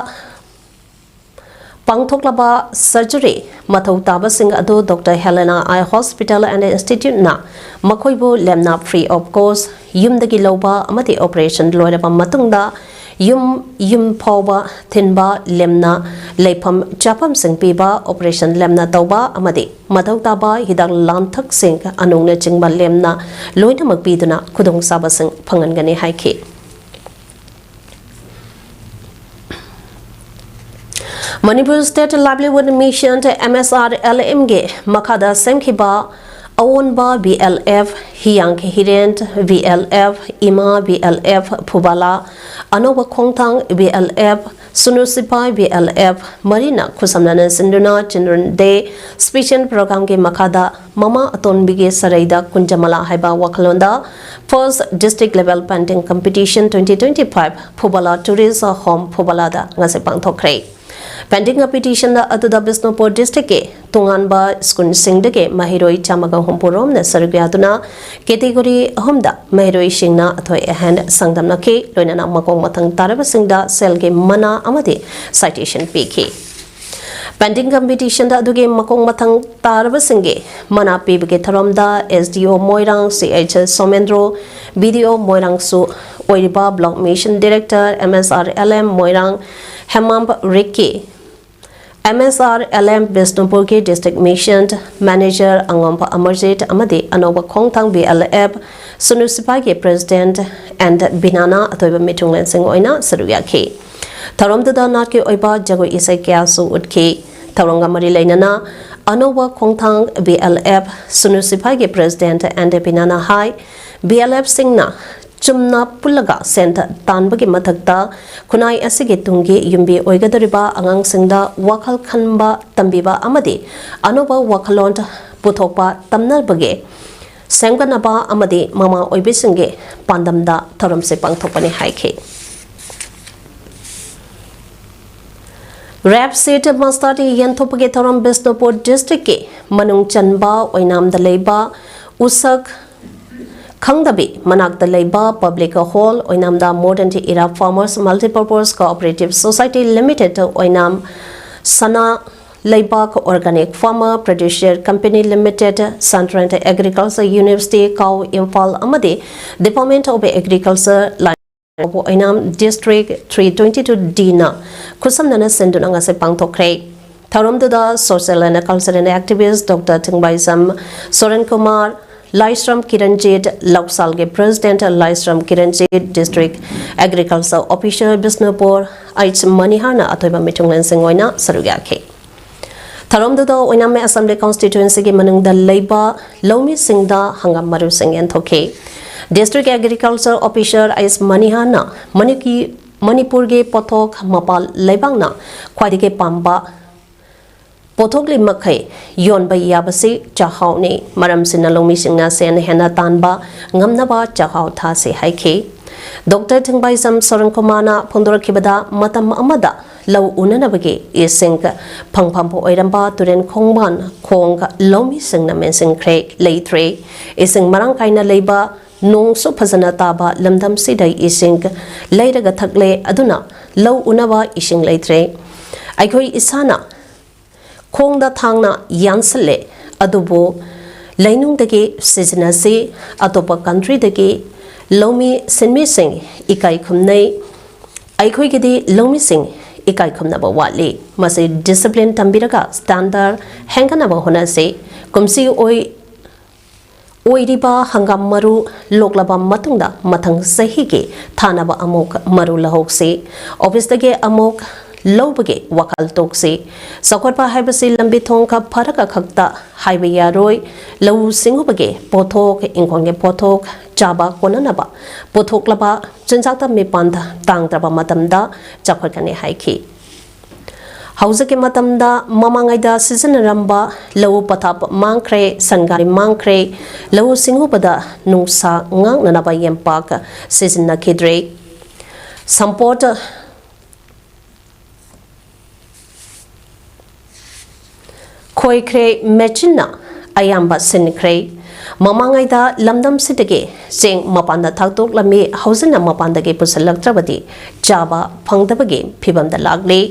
ꯄꯥꯡꯊꯣꯛꯂꯕ surgery ꯃꯊꯧ ꯇꯥꯕꯁꯤꯡ ꯑꯗꯨ Doctor Helena Eye Hospital and Instituteꯅ ꯃꯈꯣꯏꯕꯨ ꯂꯦꯝꯅ free of cost ꯌꯨꯝꯗꯒꯤ ꯂꯧꯕ ꯑꯃꯗꯤ operation ꯂꯣꯏꯔꯕ ꯃꯇꯨꯡꯗ ꯌꯨꯝ ꯌꯨꯝ ꯐꯥꯎꯕ ꯊꯤꯟꯕ, ꯂꯦꯝꯅ ꯂꯩꯐꯝ ꯆꯥꯐꯝꯁꯤꯡ ꯄꯤꯕ, operation ꯂꯦꯝꯅ ꯇꯧꯕ ꯑꯃꯗꯤ ꯃꯊꯧ ꯇꯥꯕ ꯍꯤꯗꯥꯛ ꯂꯥꯡꯊꯛꯁꯤꯡ ꯑꯅꯨꯡꯅꯆꯤꯡꯕ ꯂꯦꯝꯅ ꯂꯣꯏꯅꯃꯛ ꯄꯤꯗꯨꯅ ꯈꯨꯗꯣꯡꯆꯥꯕꯁꯤꯡ ꯐꯪꯍꯟꯒꯅꯤ ꯍꯥꯏꯈꯤ꯫ Manipur State Livelihood Mission, M S R L M ꯒꯤ ꯃꯈꯥꯗ ꯁꯦꯝꯈꯤꯕ ꯑꯑꯣꯟꯕ B L F, ꯍꯤꯌꯥꯡ ꯍꯤꯔꯦꯟ B L F, ꯏꯃꯥ B L F ꯐꯨꯕꯥꯂꯥ, ꯑꯅꯧꯕ ꯈꯣꯡꯊꯥꯡ B L F, ꯁꯨꯅꯨ ꯁꯤꯄꯥꯏ B L F ꯃꯔꯤꯅ ꯈꯨꯠꯁꯝꯅꯅ ꯁꯤꯟꯗꯨꯅ Children Day special program ꯒꯤ ꯃꯈꯥꯗ ꯃꯃꯥ ꯑꯇꯣꯟꯕꯤꯒꯤ ꯁꯔꯩꯗ ꯀꯨꯟꯖꯃꯂꯥ ꯍꯥꯏꯕ ꯋꯥꯈꯜꯂꯣꯟꯗ First District Level Painting Competition twenty twenty-five ꯐꯨꯕꯥꯂꯥ Tourist Home ꯐꯨꯕꯥꯂꯥꯗ ꯉꯁꯤ ꯄꯥꯡꯊꯣꯛꯈ꯭ꯔꯦ꯫ Painting competition ꯑꯗꯨꯗ ꯕꯤꯁꯅꯨꯄꯨꯔ district ꯀꯤ ꯇꯣꯉꯥꯟꯕ school ꯁꯤꯡꯗꯒꯤ ꯃꯍꯩꯔꯣꯏ ꯆꯥꯝꯃꯒ ꯍꯨꯝꯐꯨ ꯔꯣꯝꯅ ꯁꯔꯨꯛ ꯌꯥꯗꯨꯅ category ꯑꯍꯨꯝꯗ ꯃꯍꯩꯔꯣꯏꯁꯤꯡꯅ ꯑꯊꯣꯏ ꯑꯍꯦꯟ ꯆꯥꯡꯗꯝꯅꯈꯤ꯫ ꯂꯣꯏꯅꯅ ꯃꯈꯣꯡ ꯃꯊꯪ ꯇꯥꯔꯕꯁꯤꯡꯗ ꯁꯦꯜꯒꯤ ꯃꯅꯥ ꯑꯃꯗꯤ citation ꯄꯤꯈꯤ꯫ Painting competition ꯑꯗꯨꯒꯤ ꯃꯈꯣꯡ ꯃꯊꯪ ꯇꯥꯔꯕꯁꯤꯡꯒꯤ ꯃꯅꯥ ꯄꯤꯕꯒꯤ ꯊꯧꯔꯝꯗ S D O ꯃꯣꯏꯔꯥꯡ C H Somendro, B D O ꯃꯣꯏꯔꯥꯡꯁꯨ ꯑꯣꯏꯔꯤꯕ Block Mission Director M S R L M ꯃꯣꯏꯔꯥꯡ Hemam ꯔꯤꯛꯀꯤ, M S R L M ꯕꯤꯁꯅꯨꯄꯨꯔꯒꯤ District Mission Manager ꯑꯉꯣꯝꯕ Amarjeet ꯑꯃꯗꯤ ꯑꯅꯧꯕ ꯈꯣꯡꯊꯥꯡ B L F ꯁꯨꯅꯨ ꯁꯤꯄꯥꯏꯒꯤ President and ꯕꯤꯅꯥꯅ ꯑꯊꯣꯏꯕ ꯃꯤꯊꯨꯡꯂꯦꯟꯁꯤꯡ ꯑꯣꯏꯅ ꯁꯔꯨꯛ ꯌꯥꯈꯤ꯫ ꯊꯧꯔꯝꯗꯨꯗ ꯅꯥꯠꯀꯤ ꯑꯣꯏꯕ ꯖꯒꯣꯏ ꯏꯁꯩ ꯀꯌꯥꯁꯨ ꯎꯠꯈꯤ꯫ ꯊꯧꯔꯝꯒ ꯃꯔꯤ ꯂꯩꯅꯅ ꯑꯅꯧꯕ ꯈꯣꯡꯊꯥꯡ B L F ꯁꯨꯅꯨ ꯁꯤꯄꯥꯏꯒꯤ President and ꯕꯤꯅꯥꯅ high, B L F ꯁꯤꯡꯅ ꯆꯨꯝꯅ ꯄꯨꯜꯂꯒ ꯁꯦꯟ ꯇꯥꯟꯕꯒꯤ ꯃꯊꯛꯇ ꯈꯨꯟꯅꯥꯏ ꯑꯁꯤꯒꯤ ꯇꯨꯡꯒꯤ ꯌꯨꯝꯕꯤ ꯑꯣꯏꯒꯗꯧꯔꯤꯕ ꯑꯉꯥꯡꯁꯤꯡꯗ ꯋꯥꯈꯜ ꯈꯟꯕ ꯇꯝꯕꯤꯕ ꯑꯃꯗꯤ ꯑꯅꯧꯕ ꯋꯥꯈꯜꯂꯣꯟ ꯄꯨꯊꯣꯛꯄ ꯇꯝꯅꯕꯒꯤ ꯁꯦꯝꯒꯠꯅꯕ ꯑꯃꯗꯤ ꯃꯃꯥ ꯑꯣꯏꯕꯤꯁꯤꯡꯒꯤ ꯄꯥꯟꯗꯝꯗ ꯊꯧꯔꯝꯁꯤ ꯄꯥꯡꯊꯣꯛꯄꯅꯤ ꯍꯥꯏꯈꯤ꯫ Rape sheet ꯃꯁꯇꯥꯗꯤ ꯌꯦꯟꯊꯣꯛꯄꯒꯤ ꯊꯧꯔꯝ ꯕꯤꯁꯅꯨꯄꯨꯔ district ꯀꯤ ꯃꯅꯨꯡ ꯆꯟꯕ ꯑꯣꯏꯅꯥꯝꯗ ꯂꯩꯕ ꯎꯁꯛ ꯈꯪꯗꯕꯤ ꯃꯅꯥꯛꯇ ꯂꯩꯕ public hall ꯑꯣꯏꯅꯥꯝꯗ Modern Era Farmers Multipurpose Cooperative Society Limited ꯑꯣꯏꯅꯥꯝ ꯁꯅꯥ ꯂꯩꯕꯥꯛ Organic Farmer Producer Company Limited, Central Agriculture University, ꯀꯥꯎ ꯏꯝꯐꯥꯜ ꯑꯃꯗꯤ Department of Agriculture Oinam District three twenty two D ꯅ ꯈꯨꯠꯁꯝꯅꯅ ꯁꯤꯟꯗꯨꯅ ꯉꯁꯤ ꯄꯥꯡꯊꯣꯛꯈ꯭ꯔꯦ꯫ ꯊꯧꯔꯝꯗꯨꯗ social and cultural activist Doctor Thingbaijam Soran Kumar, Laishram Kiranjit, ꯂꯧꯁꯥꯜꯒꯤ President Laishram Kiranjit, District Agriculture Officer Bishnupur H ꯃꯅꯤꯍꯥꯔꯅ ꯑꯊꯣꯏꯕ ꯃꯤꯊꯨꯡꯂꯦꯟꯁꯤꯡ ꯑꯣꯏꯅ ꯁꯔꯨꯛ ꯌꯥꯈꯤ꯫ ꯊꯧꯔꯝꯗꯨꯗ ꯑꯣꯏꯅꯥꯝ Assembly Constituency ꯒꯤ ꯃꯅꯨꯡꯗ ꯂꯩꯕ ꯂꯧꯃꯤꯁꯤꯡꯗ ꯍꯪꯒꯥꯝ ꯃꯔꯨꯁꯤꯡ ꯌꯦꯟꯊꯣꯛꯈꯤ꯫ District Agriculture Officer ꯑꯩꯆ ꯃꯅꯤꯍꯥꯔꯅ ꯃꯅꯤꯀꯤ-, ꯃꯅꯤꯄꯨꯔꯒꯤ ꯄꯣꯠꯊꯣꯛ ꯃꯄꯥꯜ ꯂꯩꯕꯥꯛꯅ ꯈ꯭ꯋꯥꯏꯗꯒꯤ ꯄꯥꯝꯕ ꯄꯣꯠꯊꯣꯛꯂꯤ ꯃꯈꯩ ꯌꯣꯟꯕ ꯌꯥꯕꯁꯤ ꯆꯥꯛꯍꯥꯎꯅꯤ꯫ ꯃꯔꯝꯁꯤꯅ ꯂꯧꯃꯤꯁꯤꯡꯅ ꯁꯦꯟ ꯍꯦꯟꯅ ꯇꯥꯟꯕ ꯉꯝꯅꯕ ꯆꯥꯛꯍꯥꯎ ꯊꯥꯁꯤ ꯍꯥꯏꯈꯤ꯫ ꯗꯣꯛꯇꯔ ꯊꯤꯡꯕꯥꯏꯖꯝ ꯁꯣꯔꯟ ꯀꯨꯃꯥꯔꯅ ꯐꯣꯡꯗꯣꯔꯛꯈꯤꯕꯗ ꯃꯇꯝ ꯑꯃꯗ ꯂꯧ ꯎꯅꯅꯕꯒꯤ ꯏꯁꯤꯡ ꯐꯪꯐꯝ ꯑꯣꯏꯔꯝꯕ ꯇꯨꯔꯦꯟ ꯈꯣꯡꯕꯥꯟ ꯈꯣꯡ ꯂꯧꯃꯤꯁꯤꯡꯅ ꯃꯦꯟꯁꯤꯟꯈ꯭ꯔꯦ, ꯂꯩꯇ꯭ꯔꯦ꯫ ꯏꯁꯤꯡ ꯃꯔꯥꯡ ꯀꯥꯏꯅ ꯂꯩꯕ, ꯅꯣꯡꯁꯨ ꯐꯖꯅ ꯇꯥꯕ ꯂꯝꯗꯝꯁꯤꯗ ꯏꯁꯤꯡ ꯂꯩꯔꯒ ꯊꯛꯂꯦ, ꯑꯗꯨꯅ ꯂꯧ ꯎꯅꯕ ꯏꯁꯤꯡ ꯂꯩꯇ꯭ꯔꯦ꯫ ꯑꯩꯈꯣꯏ ꯏꯁꯥꯅ ꯈꯣꯡꯗ ꯊꯥꯡꯅ ꯌꯥꯟꯁꯤꯜꯂꯦ, ꯑꯗꯨꯕꯨ ꯂꯩꯅꯨꯡꯗꯒꯤ ꯁꯤꯖꯤꯟꯅꯁꯤ꯫ ꯑꯇꯣꯞꯄ country ꯗꯒꯤ ꯂꯧꯃꯤ ꯁꯤꯟꯃꯤꯁꯤꯡ ꯏꯀꯥꯏ ꯈꯨꯝꯅꯩ꯫ ꯑꯩꯈꯣꯏꯒꯤꯗꯤ ꯂꯧꯃꯤꯁꯤꯡ ꯏꯀꯥꯏ ꯈꯨꯝꯅꯕ ꯋꯥꯠꯂꯤ꯫ ꯃꯁꯤ discipline ꯇꯝꯕꯤꯔꯒ standard ꯍꯦꯟꯒꯠꯅꯕ ꯍꯣꯠꯅꯁꯤ꯫ ꯀꯨꯝꯁꯤ ꯑꯣꯏ-, ꯑꯣꯏꯔꯤꯕ ꯍꯪꯒꯥꯝ ꯃꯔꯨ ꯂꯣꯛꯂꯕ ꯃꯇꯨꯡꯗ ꯃꯊꯪ ꯆꯍꯤꯒꯤ ꯊꯥꯅꯕ ꯑꯃꯨꯛ ꯃꯔꯨ ꯂꯧꯍꯧꯁꯤ꯫ Office ꯇꯒꯤ ꯑꯃꯨꯛ ꯂꯧꯕꯒꯤ ꯋꯥꯈꯜ ꯇꯣꯛꯁꯤ꯫ ꯆꯥꯎꯈꯠꯄ ꯍꯥꯏꯕꯁꯤ ꯂꯝꯕꯤ ꯊꯣꯡ ꯈꯛ ꯐꯔꯒ ꯈꯛꯇ ꯍꯥꯏꯕ ꯌꯥꯔꯣꯏ꯫ ꯂꯧꯎ ꯁꯤꯡꯎꯕꯒꯤ ꯄꯣꯠꯊꯣꯛ, ꯏꯪꯈꯣꯜꯒꯤ ꯄꯣꯠꯊꯣꯛ, ꯆꯥꯕ ꯀꯣꯟꯅꯅꯕ ꯄꯨꯊꯣꯛꯂꯕ ꯆꯤꯟꯖꯥꯛꯇ ꯃꯤꯄꯥꯟ ꯇꯥꯡꯗ꯭ꯔꯕ ꯃꯇꯝꯗ ꯆꯥꯎꯈꯠꯀꯅꯤ ꯍꯥꯏꯈꯤ꯫ ꯍꯧꯖꯤꯛꯀꯤ ꯃꯇꯝꯗ ꯃꯃꯥꯡꯉꯩꯗ ꯁꯤꯖꯤꯟꯅꯔꯝꯕ ꯂꯧꯎ ꯄꯊꯥꯞ ꯃꯥꯡꯈ꯭ꯔꯦ, ꯁꯟꯒꯥꯔꯤ ꯃꯥꯡꯈ꯭ꯔꯦ, ꯂꯧꯎ ꯁꯤꯡꯎꯕꯗ ꯅꯨꯡꯁꯥ ꯉꯥꯛꯅꯅꯕ ꯌꯦꯝꯄꯥꯛ ꯁꯤꯖꯤꯟꯅꯈꯤꯗ꯭ꯔꯦ꯫ ꯁꯝꯄꯣꯠ ꯈꯣꯏꯈ꯭ꯔꯦ, ꯃꯦꯆꯤꯟꯅ ꯑꯌꯥꯝꯕ ꯁꯤꯟꯈ꯭ꯔꯦ꯫ ꯃꯃꯥꯡꯉꯩꯗ ꯂꯝꯗꯝꯁꯤꯗꯒꯤ ꯆꯦꯡ ꯃꯄꯥꯟꯗ ꯊꯥꯗꯣꯛꯂꯝꯃꯤ, ꯍꯧꯖꯤꯛꯅ ꯃꯄꯥꯟꯗꯒꯤ ꯄꯨꯁꯤꯜꯂꯛꯇ꯭ꯔꯕꯗꯤ ꯆꯥꯕ ꯐꯪꯗꯕꯒꯤ ꯐꯤꯕꯝꯗ ꯂꯥꯛꯂꯤ꯫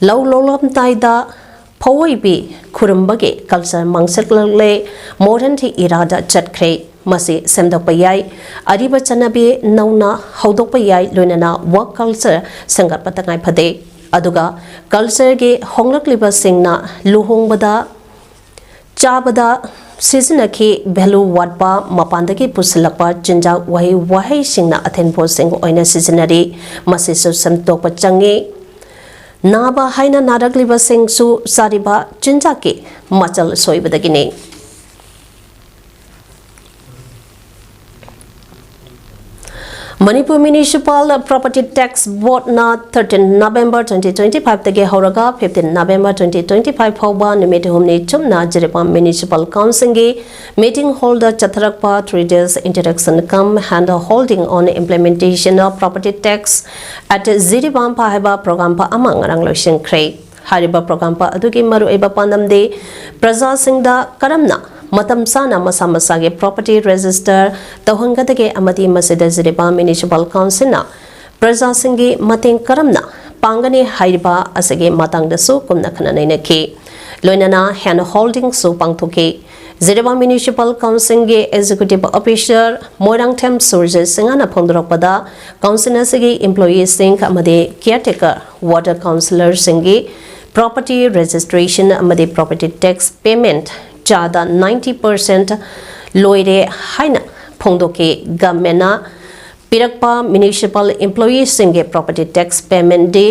ꯂꯧ ꯂꯣꯛꯂꯝꯗꯥꯏꯗ ꯐꯧ ꯑꯣꯏꯕꯤ ꯈꯨꯔꯨꯝꯕꯒꯤ culture ꯃꯥꯡꯁꯤꯜꯂꯛꯂꯦ, modernity era ꯗ ꯆꯠꯈ꯭ꯔꯦ꯫ ꯃꯁꯤ ꯁꯦꯝꯗꯣꯛꯄ ꯌꯥꯏ꯫ ꯑꯔꯤꯕ ꯆꯠꯅꯕꯤ ꯅꯧꯅ ꯍꯧꯗꯣꯛꯄ ꯌꯥꯏ, ꯂꯣꯏꯅꯅ work culture ꯁꯦꯝꯒꯠꯄ ꯇꯉꯥꯏ ꯐꯗꯦ꯫ ꯑꯗꯨꯒ cultureꯒꯤ ꯍꯣꯡꯂꯛꯂꯤꯕꯁꯤꯡꯅ ꯂꯨꯍꯣꯡꯕꯗ, ꯆꯥꯕꯗ ꯁꯤꯖꯤꯟꯅꯈꯤ value ꯋꯥꯠꯄ, ꯃꯄꯥꯟꯗꯒꯤ ꯄꯨꯁꯤꯜꯂꯛꯄ ꯆꯤꯟꯖꯥꯛ, ꯋꯥꯍꯩ ꯋꯥꯍꯩꯁꯤꯡꯅ ꯑꯊꯤꯡꯕꯁꯤꯡ ꯑꯣꯏꯅ ꯁꯤꯖꯤꯟꯅꯔꯤ꯫ ꯃꯁꯤꯁꯨ ꯁꯦꯝꯗꯣꯛꯄ ꯆꯪꯉꯤ꯫ ꯅꯥꯕ ꯍꯥꯏꯅ ꯅꯥꯔꯛꯂꯤꯕꯁꯤꯡꯁꯨ ꯆꯥꯔꯤꯕ ꯆꯤꯟꯖꯥꯛꯀꯤ ꯃꯆꯜ ꯁꯣꯏꯕꯗꯒꯤꯅꯤ꯫ Manipur Municipal Property Tax Boardꯅ thirteen November twenty twenty fiveꯇꯒꯤ ꯍꯧꯔꯒ fifteen November twenty twenty five ꯐꯥꯎꯕ ꯅꯨꯃꯤꯠ ꯍꯨꯝꯅꯤ ꯆꯨꯞꯅ Jiribam Municipal Councilꯒꯤ meeting hallꯗ ꯆꯠꯊꯔꯛꯄ three days interaction cum hand holding on implementation of property tax at Jiribam ꯍꯥꯏꯕ programme ꯑꯃ ꯉꯔꯥꯡ ꯂꯣꯏꯁꯤꯟꯈ꯭ꯔꯦ꯫ ꯍꯥꯏꯔꯤꯕ programme ꯑꯗꯨꯒꯤ ꯃꯔꯨꯑꯣꯏꯕ ꯄꯥꯟꯗꯝꯗꯤ ꯄ꯭ꯔꯖꯥꯁꯤꯡꯗ ꯀꯔꯝꯅ ꯃꯇꯝ ꯆꯥꯅ ꯃꯁꯥ ꯃꯁꯥꯒꯤ property register ꯇꯧꯍꯟꯒꯗꯒꯦ ꯑꯃꯗꯤ ꯃꯁꯤꯗ ꯖꯤꯔꯤꯕꯥꯝ Municipal Councilꯅ ꯄ꯭ꯔꯖꯥꯁꯤꯡꯒꯤ ꯃꯇꯦꯡ ꯀꯔꯝꯅ ꯄꯥꯡꯒꯅꯤ ꯍꯥꯏꯔꯤꯕ ꯑꯁꯤꯒꯤ ꯃꯇꯥꯡꯗꯁꯨ ꯀꯨꯞꯅ ꯈꯟꯅ ꯅꯩꯅꯈꯤ꯫ ꯂꯣꯏꯅꯅ hand holdingꯁꯨ ꯄꯥꯡꯊꯣꯛꯈꯤ꯫ Jiribam Municipal Councilꯒꯤ Executive Officer Moirangthem Surjit ꯁꯤꯡꯍꯅ ꯐꯣꯡꯗꯣꯔꯛꯄꯗ, council ꯑꯁꯤꯒꯤ employeeꯁꯤꯡ ꯑꯃꯗꯤ caretaker ward councillorꯁꯤꯡꯒꯤ property registration ꯑꯃꯗꯤ property tax payment ꯆꯥꯗ ninety percent ꯂꯣꯏꯔꯦ ꯍꯥꯏꯅ ꯐꯣꯡꯗꯣꯛꯈꯤ꯫ Governmentꯅ ꯄꯤꯔꯛꯄ municipal employeeꯁꯤꯡꯒꯤ property tax paymentꯀꯤ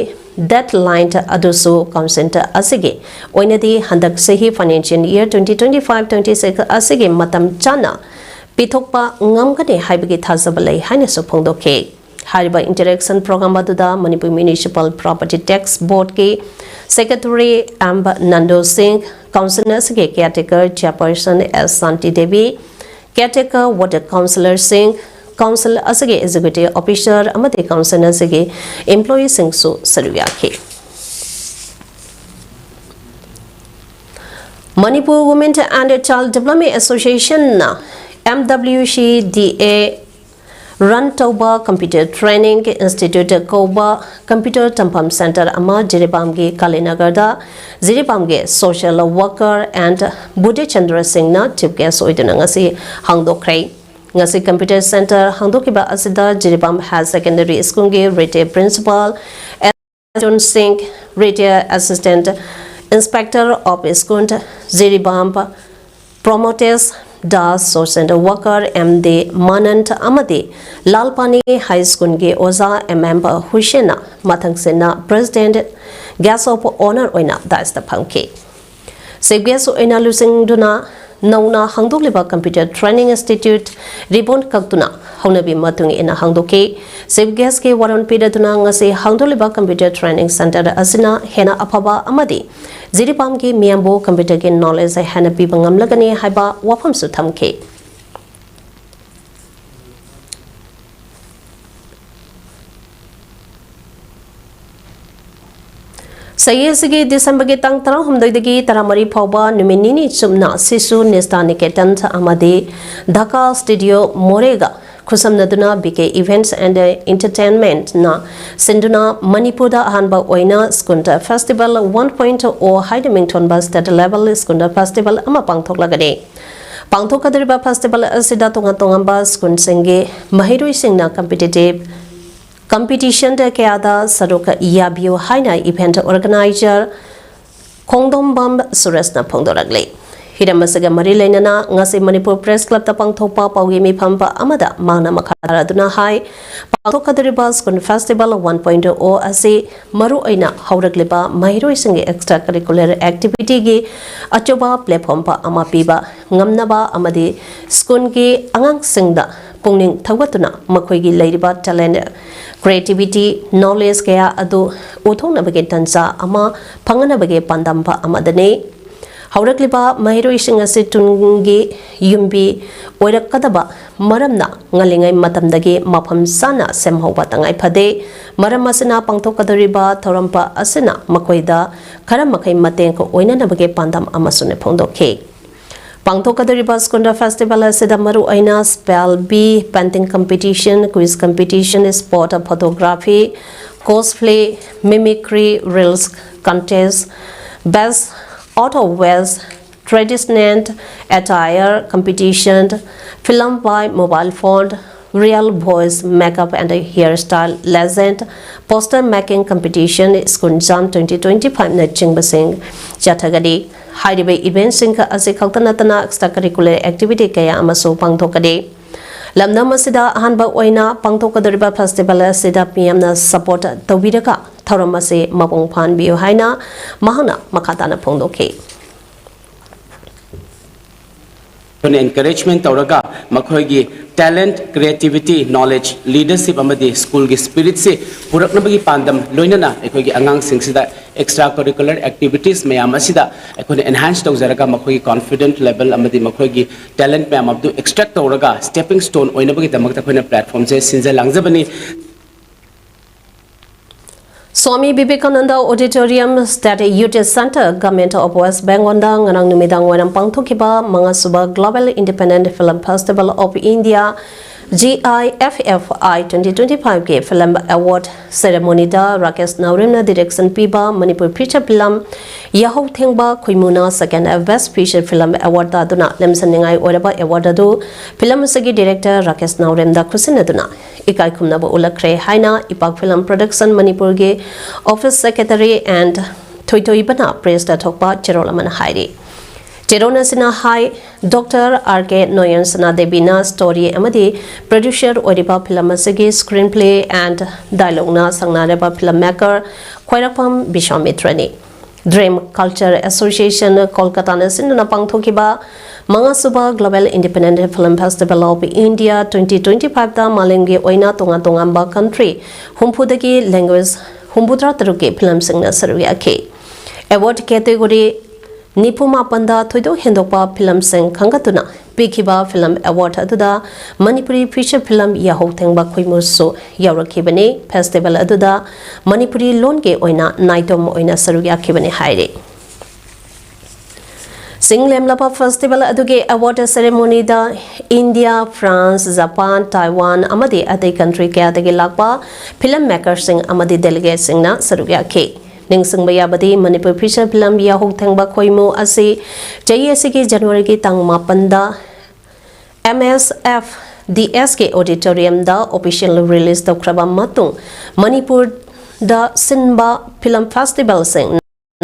deadline ꯑꯗꯨꯁꯨ council ꯑꯁꯤꯒꯤ ꯑꯣꯏꯅꯗꯤ ꯍꯟꯗꯛ ꯆꯍꯤ financial year twenty twenty five twenty six ꯑꯁꯤꯒꯤ ꯃꯇꯝ ꯆꯥꯅ ꯄꯤꯊꯣꯛꯄ ꯉꯝꯒꯅꯤ ꯍꯥꯏꯕꯒꯤ ꯊꯥꯖꯕ ꯂꯩ ꯍꯥꯏꯅꯁꯨ ꯐꯣꯡꯗꯣꯛꯈꯤ꯫ ꯍꯥꯏꯔꯤꯕ interaction programme ꯑꯗꯨꯗ ꯃꯅꯤꯄꯨꯔ Municipal Property Tax Boardꯀꯤ Secretary M Nandu Singh, council ꯑꯁꯤꯒꯤ caretaker chairperson ꯑꯦꯁ ꯁꯥꯟꯇꯤ ꯗꯦꯕꯤ, caretaker ward councillorꯁꯤꯡ, council ꯑꯁꯤꯒꯤ executive officer ꯑꯃꯗꯤ council ꯑꯁꯤꯒꯤ employeeꯁꯤꯡꯁꯨ ꯁꯔꯨꯛ ꯌꯥꯈꯤ꯫ Manipur Women and Child Development Associationꯅ M W C D A run ꯇꯧꯕ Computer Training Institute ꯀꯧꯕ computer ꯇꯝꯐꯝ center ꯑꯃ ꯖꯤꯔꯤꯕꯥꯝꯒꯤ ꯀꯥꯂꯤꯅꯒꯔꯗ ꯖꯤꯔꯤꯕꯥꯝꯒꯤ social worker and ꯕꯨꯙꯤꯆꯟꯗ꯭ꯔ ꯁꯤꯡꯅ chief guest ꯑꯣꯏꯗꯨꯅ ꯉꯁꯤ ꯍꯥꯡꯗꯣꯛꯈ꯭ꯔꯦ꯫ ꯉꯁꯤ computer center ꯍꯥꯡꯗꯣꯛꯈꯤꯕ ꯑꯁꯤꯗ ꯖꯤꯔꯤꯕꯥꯝ Higher Secondary Schoolꯒꯤ retired principal Arjun Singh, retired assistant inspector of school, Jiribam, Promotesh Das, social worker M D Manan ꯑꯃꯗꯤ ꯂꯥꯜꯄꯥꯅꯤ High Schoolꯒꯤ ꯑꯣꯖꯥ ꯑꯦꯝ ꯑꯦꯝ ꯍꯨꯁꯦꯟꯅ ꯃꯊꯪꯁꯤꯠꯅ president guest of honour ꯑꯣꯏꯅ daisꯇ ꯐꯝꯈꯤ꯫ Chief guest ꯑꯣꯏꯅ ꯂꯨꯆꯤꯡꯗꯨꯅ ꯅꯧꯅ ꯍꯥꯡꯗꯣꯛꯂꯤꯕ Computer Training Institute ribbon ꯀꯛꯇꯨꯅ ꯍꯧꯅꯕꯤ ꯃꯇꯨꯡ ꯏꯟꯅ ꯍꯥꯡꯗꯣꯛꯈꯤ꯫ Chief guestꯀꯤ ꯋꯥꯔꯣꯜ ꯄꯤꯔꯗꯨꯅ ꯉꯁꯤ ꯍꯥꯡꯗꯣꯛꯂꯤꯕ Computer Training Centre ꯑꯁꯤꯅ ꯍꯦꯟꯅ ꯑꯐꯕ ꯑꯃꯗꯤ ꯖꯤꯔꯤꯕꯥꯝꯒꯤ ꯃꯤꯌꯥꯝꯕꯨ computerꯒꯤ knowledge ꯍꯦꯟꯅ ꯄꯤꯕ ꯉꯝꯂꯒꯅꯤ ꯍꯥꯏꯕ ꯋꯥꯐꯝꯁꯨ ꯊꯝꯈꯤ꯫ ꯆꯍꯤ ꯑꯁꯤꯒꯤ ꯗꯤꯁꯦꯝꯕꯔꯒꯤ ꯇꯥꯡ ꯇꯔꯥꯍꯨꯝꯗꯣꯏꯗꯒꯤ ꯇꯔꯥꯃꯔꯤ ꯐꯥꯎꯕ ꯅꯨꯃꯤꯠ ꯅꯤꯅꯤ ꯆꯨꯞꯅ ꯁꯤꯁꯨ ꯅꯤꯁꯇꯥ ꯅꯤꯀꯦꯇꯟ ꯑꯃꯗꯤ ꯙꯥꯀꯥ ꯁ꯭ꯇꯨꯗꯤꯑꯣ ꯃꯣꯔꯦꯒ ꯈꯨꯠꯁꯝꯅꯗꯨꯅ ꯕꯤ ꯀꯦ Events and Entertainmentꯅ ꯁꯤꯟꯗꯨꯅ ꯃꯅꯤꯄꯨꯔꯗ ꯑꯍꯥꯟꯕ ꯑꯣꯏꯅ School Festival one point oh ꯍꯥꯏꯅ ꯃꯤꯡꯊꯣꯟꯕ state level School Festival ꯑꯃ ꯄꯥꯡꯊꯣꯛꯂꯒꯅꯤ꯫ ꯄꯥꯡꯊꯣꯛꯀꯗꯧꯔꯤꯕ festival ꯑꯁꯤꯗ ꯇꯣꯉꯥꯟ ꯇꯣꯉꯥꯟꯕ schoolꯁꯤꯡꯒꯤ ꯃꯍꯩꯔꯣꯏꯁꯤꯡꯅ competitive competitionꯗ ꯀꯌꯥꯗ ꯁꯔꯨꯛ ꯌꯥꯕꯤꯌꯨ ꯍꯥꯏꯅ event organizer ꯈꯣꯡꯗꯣꯝꯕꯝ ꯁꯨꯔꯦꯁꯅ ꯐꯣꯡꯗꯣꯔꯛꯂꯤ꯫ ꯍꯤꯔꯝ ꯑꯁꯤꯒ ꯃꯔꯤ ꯂꯩꯅꯅ ꯉꯁꯤ ꯃꯅꯤꯄꯨꯔ Press Clubꯇ ꯄꯥꯡꯊꯣꯛꯄ ꯄꯥꯎꯒꯤ ꯃꯤꯐꯝ ꯑꯃꯗ ꯃꯍꯥꯛꯅ ꯃꯈꯥ ꯇꯥꯔꯗꯨꯅ ꯍꯥꯏ, ꯄꯥꯡꯊꯣꯛꯀꯗꯧꯔꯤꯕ School Festival one point oh ꯑꯁꯤ ꯃꯔꯨꯑꯣꯏꯅ ꯍꯧꯔꯛꯂꯤꯕ ꯃꯍꯩꯔꯣꯏꯁꯤꯡꯒꯤ extra curricular activityꯒꯤ ꯑꯆꯧꯕ platform ꯑꯃ ꯄꯤꯕ ꯉꯝꯅꯕ ꯑꯃꯗꯤ schoolꯒꯤ ꯑꯉꯥꯡꯁꯤꯡꯗ ꯄꯨꯛꯅꯤꯡ ꯊꯧꯒꯠꯇꯨꯅ ꯃꯈꯣꯏꯒꯤ ꯂꯩꯔꯤꯕ talent, creativity, knowledge ꯀꯌꯥ ꯑꯗꯨ ꯎꯠꯊꯣꯛꯅꯕꯒꯤ ꯇꯥꯟꯖꯥ ꯑꯃ ꯐꯪꯍꯟꯅꯕꯒꯤ ꯄꯥꯟꯗꯝ ꯑꯃꯗꯅꯤ꯫ ꯍꯧꯔꯛꯂꯤꯕ ꯃꯍꯩꯔꯣꯏꯁꯤꯡ ꯑꯁꯤ ꯇꯨꯡꯒꯤ ꯌꯨꯝꯕꯤ ꯑꯣꯏꯔꯛꯀꯗꯕ ꯃꯔꯝꯅ ꯉꯜꯂꯤꯉꯩ ꯃꯇꯝꯗꯒꯤ ꯃꯐꯝ ꯆꯥꯅ ꯁꯦꯝꯍꯧꯕ ꯇꯉꯥꯏ ꯐꯗꯦ꯫ ꯃꯔꯝ ꯑꯁꯤꯅ ꯄꯥꯡꯊꯣꯛꯀꯗꯧꯔꯤꯕ ꯊꯧꯔꯝ ꯑꯁꯤꯅ ꯃꯈꯣꯏꯗ ꯈꯔ ꯃꯈꯩ ꯃꯇꯦꯡ ꯑꯣꯏꯅꯅꯕꯒꯤ ꯄꯥꯟꯗꯝ ꯑꯃꯁꯨ ꯐꯣꯡꯗꯣꯛꯈꯤ꯫ ꯄꯥꯡꯊꯣꯛꯀꯗꯧꯔꯤꯕ ꯁ꯭ꯀꯨꯟꯗ ꯐꯦꯁꯇꯤꯚꯦꯜ ꯑꯁꯤꯗ ꯃꯔꯨꯑꯣꯏꯅ spell bee, painting competition, quiz competition, spot photography, cosplay, mimicry, reels contest, best out of waste, traditional attire competition, film by mobile phone, real voice, makeup and hair style legend, poster making competition, school jam twenty twenty ꯐꯥꯏꯚꯅꯆꯤꯡꯕꯁꯤꯡ ꯆꯠꯊꯒꯅꯤ꯫ ꯍꯥꯏꯔꯤꯕ ꯏꯚꯦꯟꯠꯁꯤꯡ ꯑꯁꯤ ꯈꯛꯇ ꯅꯠꯇꯅ extra curricular activity ꯀꯌꯥ ꯑꯃꯁꯨ ꯄꯥꯡꯊꯣꯛꯀꯅꯤ꯫ ꯂꯝꯗꯝ ꯑꯁꯤꯗ ꯑꯍꯥꯟꯕ ꯑꯣꯏꯅ ꯄꯥꯡꯊꯣꯛꯀꯗꯧꯔꯤꯕ ꯐꯦꯁꯇꯤꯚꯦꯜ ꯑꯁꯤꯗ ꯃꯤꯌꯥꯝꯅ ꯁꯄꯣꯔꯠ ꯇꯧꯕꯤꯔꯒ ꯊꯧꯔꯝ ꯑꯁꯤ ꯃꯄꯨꯡ ꯐꯥꯍꯟꯕꯤꯌꯨ ꯍꯥꯏꯅ ꯃꯍꯥꯛꯅ ꯃꯈꯥ ꯇꯥꯅ ꯐꯣꯡꯗꯣꯛꯈꯤ꯫ ꯑꯩꯈꯣꯏꯅ ꯑꯦꯟꯀꯔꯦꯖꯃꯦꯟ ꯇꯧꯔꯒ ꯃꯈꯣꯏꯒꯤ ꯇꯦꯂꯦꯟꯠ, ꯀ꯭ꯔꯤꯌꯦꯇꯤꯚꯤꯇꯤ, ꯅꯣꯂꯦꯖ, ꯂꯤꯗꯔꯁꯤꯞ ꯑꯃꯗꯤ ꯁ꯭ꯀꯨꯜꯒꯤ ꯁ꯭ꯄꯤꯔꯤꯠꯁꯤ ꯄꯨꯔꯛꯅꯕꯒꯤ ꯄꯥꯟꯗꯝ ꯂꯣꯏꯅꯅ ꯑꯩꯈꯣꯏꯒꯤ ꯑꯉꯥꯡꯁꯤꯡꯁꯤꯗ ꯑꯦꯛꯁꯇ꯭ꯔꯥ ꯀꯔꯤꯀꯨꯂꯔ ꯑꯦꯛꯇꯤꯚꯤꯇꯤꯁ ꯃꯌꯥꯝ ꯑꯁꯤꯗ ꯑꯩꯈꯣꯏꯅ ꯑꯦꯟꯍꯥꯟꯁ ꯇꯧꯖꯔꯒ ꯃꯈꯣꯏꯒꯤ ꯀꯣꯟꯐꯤꯗꯦꯟꯠ ꯂꯦꯚꯦꯜ ꯑꯃꯗꯤ ꯃꯈꯣꯏꯒꯤ ꯇꯦꯂꯦꯟꯠ ꯃꯌꯥꯝ ꯑꯗꯨ ꯑꯦꯛꯁꯇ꯭ꯔꯦꯛ ꯇꯧꯔꯒ ꯁ꯭ꯇꯦꯄꯤꯡ ꯁ꯭ꯇꯣꯟ ꯑꯣꯏꯅꯕꯒꯤꯗꯃꯛꯇ ꯑꯩꯈꯣꯏꯅ ꯄ꯭ꯂꯦꯠꯐꯣꯔꯝꯁꯦ ꯁꯤꯟꯖ ꯂꯥꯡꯖꯕꯅꯤ꯫ Swami Vivekananda auditorium, state youth centre, government of West ꯕꯦꯡꯒꯣꯜꯗ ꯉꯔꯥꯡ ꯅꯨꯃꯤꯗꯥꯡ ꯋꯥꯏꯔꯝ ꯄꯥꯡꯊꯣꯛꯈꯤꯕ ꯃꯉꯥꯁꯨꯕ global independent film festival of India, G I F F I twenty twenty ꯐꯥꯏꯚꯀꯤ ꯐꯤꯂꯝ ꯑꯦꯋꯥꯔꯗ ꯁꯦꯔꯦꯃꯣꯅꯤꯗ ꯔꯥꯀꯦꯁ ꯅꯥꯎꯔꯦꯝꯅ ꯗꯤꯔꯦꯛꯁꯟ ꯄꯤꯕ ꯃꯅꯤꯄꯨꯔ ꯐꯤꯆꯔ ꯐꯤꯂꯝ ꯌꯥꯍꯧ ꯊꯦꯡꯕ ꯈꯣꯏꯃꯨꯅ second best feature film award ꯇꯥꯗꯨꯅ ꯂꯦꯝꯁꯟꯅꯤꯡꯉꯥꯏ ꯑꯣꯏꯔꯕ ꯑꯦꯋꯥꯔꯗ ꯑꯗꯨ ꯐꯤꯂꯝ ꯑꯁꯤꯒꯤ ꯗꯤꯔꯦꯛꯇꯔ ꯔꯥꯀꯦꯁ ꯅꯥꯎꯔꯦꯝꯗ ꯈꯨꯠꯁꯤꯟꯅꯗꯨꯅ ꯏꯀꯥꯏ ꯈꯨꯝꯅꯕ ꯎꯠꯂꯛꯈ꯭ꯔꯦ ꯍꯥꯏꯅ ꯏꯄꯥꯛ ꯐꯤꯂꯝ ꯄ꯭ꯔꯣꯗꯛꯁꯟ ꯃꯅꯤꯄꯨꯔꯒꯤ ꯑꯣꯐꯤꯁ ꯁꯦꯀ꯭ꯔꯦꯇꯔꯤ ꯑꯦꯟ ꯊꯣꯏꯊꯣꯏꯕꯅ ꯄ꯭ꯔꯦꯁꯇ ꯊꯣꯛꯄ ꯆꯦꯔꯣꯜ ꯑꯃꯅ ꯍꯥꯏꯔꯤ꯫ ꯆꯦꯔꯣꯜ ꯑꯁꯤꯅ ꯍꯥꯏ, ꯗꯣꯛꯇꯔ ꯑꯥꯔ ꯀꯦ ꯅꯣꯌꯟ ꯁꯅꯥꯗꯦꯕꯤꯅ ꯁ꯭ꯇꯣꯔꯤ ꯑꯃꯗꯤ ꯄ꯭ꯔꯣꯗ꯭ꯌꯨꯁꯔ ꯑꯣꯏꯔꯤꯕ ꯐꯤꯂꯝ ꯑꯁꯤꯒꯤ ꯁ꯭ꯀ꯭ꯔꯤꯟ ꯄ꯭ꯂꯦ ꯑꯦꯟ ꯗꯥꯏꯂꯣꯛꯅ ꯁꯪꯅꯔꯤꯕ ꯐꯤꯂꯝ ꯃꯦꯀꯔ ꯈ꯭ꯋꯥꯏꯔꯥꯛꯄꯝ ꯕꯤꯁ꯭ꯋꯥꯃꯤꯇ꯭ꯔꯅꯤ꯫ ꯗ꯭ꯔꯤꯝ ꯀꯜꯆꯔ ꯑꯦꯁꯣꯁꯤꯌꯦꯁꯟ ꯀꯣꯜꯀꯇꯥꯅ ꯁꯤꯟꯗꯨꯅ ꯄꯥꯡꯊꯣꯛꯈꯤꯕ ꯃꯉꯥꯁꯨꯕ global independent film festival of India twenty twenty ꯐꯥꯏꯚꯇ ꯃꯥꯂꯦꯝꯒꯤ ꯑꯣꯏꯅ ꯇꯣꯉꯥꯟ ꯇꯣꯉꯥꯟꯕ ꯀꯟꯇ꯭ꯔꯤ ꯍꯨꯝꯐꯨꯗꯒꯤ ꯂꯦꯡꯒ꯭ꯋꯦꯖ ꯍꯨꯝꯐꯨꯇꯔꯥ ꯇꯔꯨꯛꯀꯤ ꯐꯤꯂꯝꯁꯤꯡꯅ ꯁꯔꯨꯛ ꯌꯥꯈꯤ꯫ ꯑꯦꯋꯥꯔꯗ ꯀꯦꯇꯦꯒꯣꯔꯤ ꯅꯤꯐꯨ ꯃꯥꯄꯟꯗ ꯊꯣꯏꯗꯣꯛ ꯍꯦꯟꯗꯣꯛꯄ ꯐꯤꯂꯝꯁꯤꯡ ꯈꯟꯒꯠꯇꯨꯅ ꯄꯤꯈꯤꯕ ꯐꯤꯂꯝ ꯑꯦꯋꯥꯔꯗ ꯑꯗꯨꯗ ꯃꯅꯤꯄꯨꯔꯤ ꯐꯤꯆꯔ ꯐꯤꯂꯝ ꯌꯥꯍꯧ ꯊꯦꯡꯕ ꯈꯣꯏꯃꯨꯁꯨ ꯌꯥꯎꯔꯛꯈꯤꯕꯅꯤ꯫ ꯐꯦꯁꯇꯤꯚꯦꯜ ꯑꯗꯨꯗ ꯃꯅꯤꯄꯨꯔꯤ ꯂꯣꯟꯒꯤ ꯑꯣꯏꯅ ꯅꯥꯏꯇꯣꯝ ꯑꯣꯏꯅ ꯁꯔꯨꯛ ꯌꯥꯈꯤꯕꯅꯤ ꯍꯥꯏꯔꯤ꯫ ꯆꯤꯡꯂꯦꯝꯂꯕ ꯐꯦꯁꯇꯤꯚꯦꯜ ꯑꯗꯨꯒꯤ ꯑꯦꯋꯥꯔꯗ ꯁꯦꯔꯦꯃꯣꯅꯤꯗ ꯏꯟꯗꯤꯌꯥ, ꯐ꯭ꯔꯥꯟꯁ, ꯖꯄꯥꯟ, ꯇꯥꯏꯋꯥꯟ ꯑꯃꯗꯤ ꯑꯇꯩ ꯀꯟꯇ꯭ꯔꯤ ꯀꯌꯥꯗꯒꯤ ꯂꯥꯛꯄ ꯐꯤꯂꯝ ꯃꯦꯀꯔꯁꯤꯡ ꯑꯃꯗꯤ ꯗꯦꯂꯤꯒꯦꯠꯁꯤꯡꯅ ꯁꯔꯨꯛ ꯌꯥꯈꯤ꯫ ꯅꯤꯡꯁꯤꯡꯕ ꯌꯥꯕꯗꯤ, ꯃꯅꯤꯄꯨꯔ ꯐꯤꯆꯔ ꯐꯤꯂꯝ ꯌꯥꯍꯧ ꯊꯦꯡꯕ ꯈꯣꯏꯃꯨ ꯑꯁꯤ ꯆꯍꯤ ꯑꯁꯤꯒꯤ ꯖꯅꯋꯥꯔꯤꯒꯤ ꯇꯥꯡ ꯃꯥꯄꯟꯗ ꯑꯦꯝ ꯑꯦꯁ ꯑꯦꯐ ꯗꯤ ꯑꯦꯁ ꯀꯦ ꯑꯣꯗꯤꯇꯣꯔꯤꯌꯝꯗ ꯑꯣꯐꯤꯁꯤꯌꯦꯜ ꯔꯤꯂꯤꯖ ꯇꯧꯈ꯭ꯔꯕ ꯃꯇꯨꯡ, ꯃꯅꯤꯄꯨꯔꯗ ꯁꯤꯟꯕ ꯐꯤꯂꯝ ꯐꯦꯁꯇꯤꯚꯦꯜꯁꯤꯡ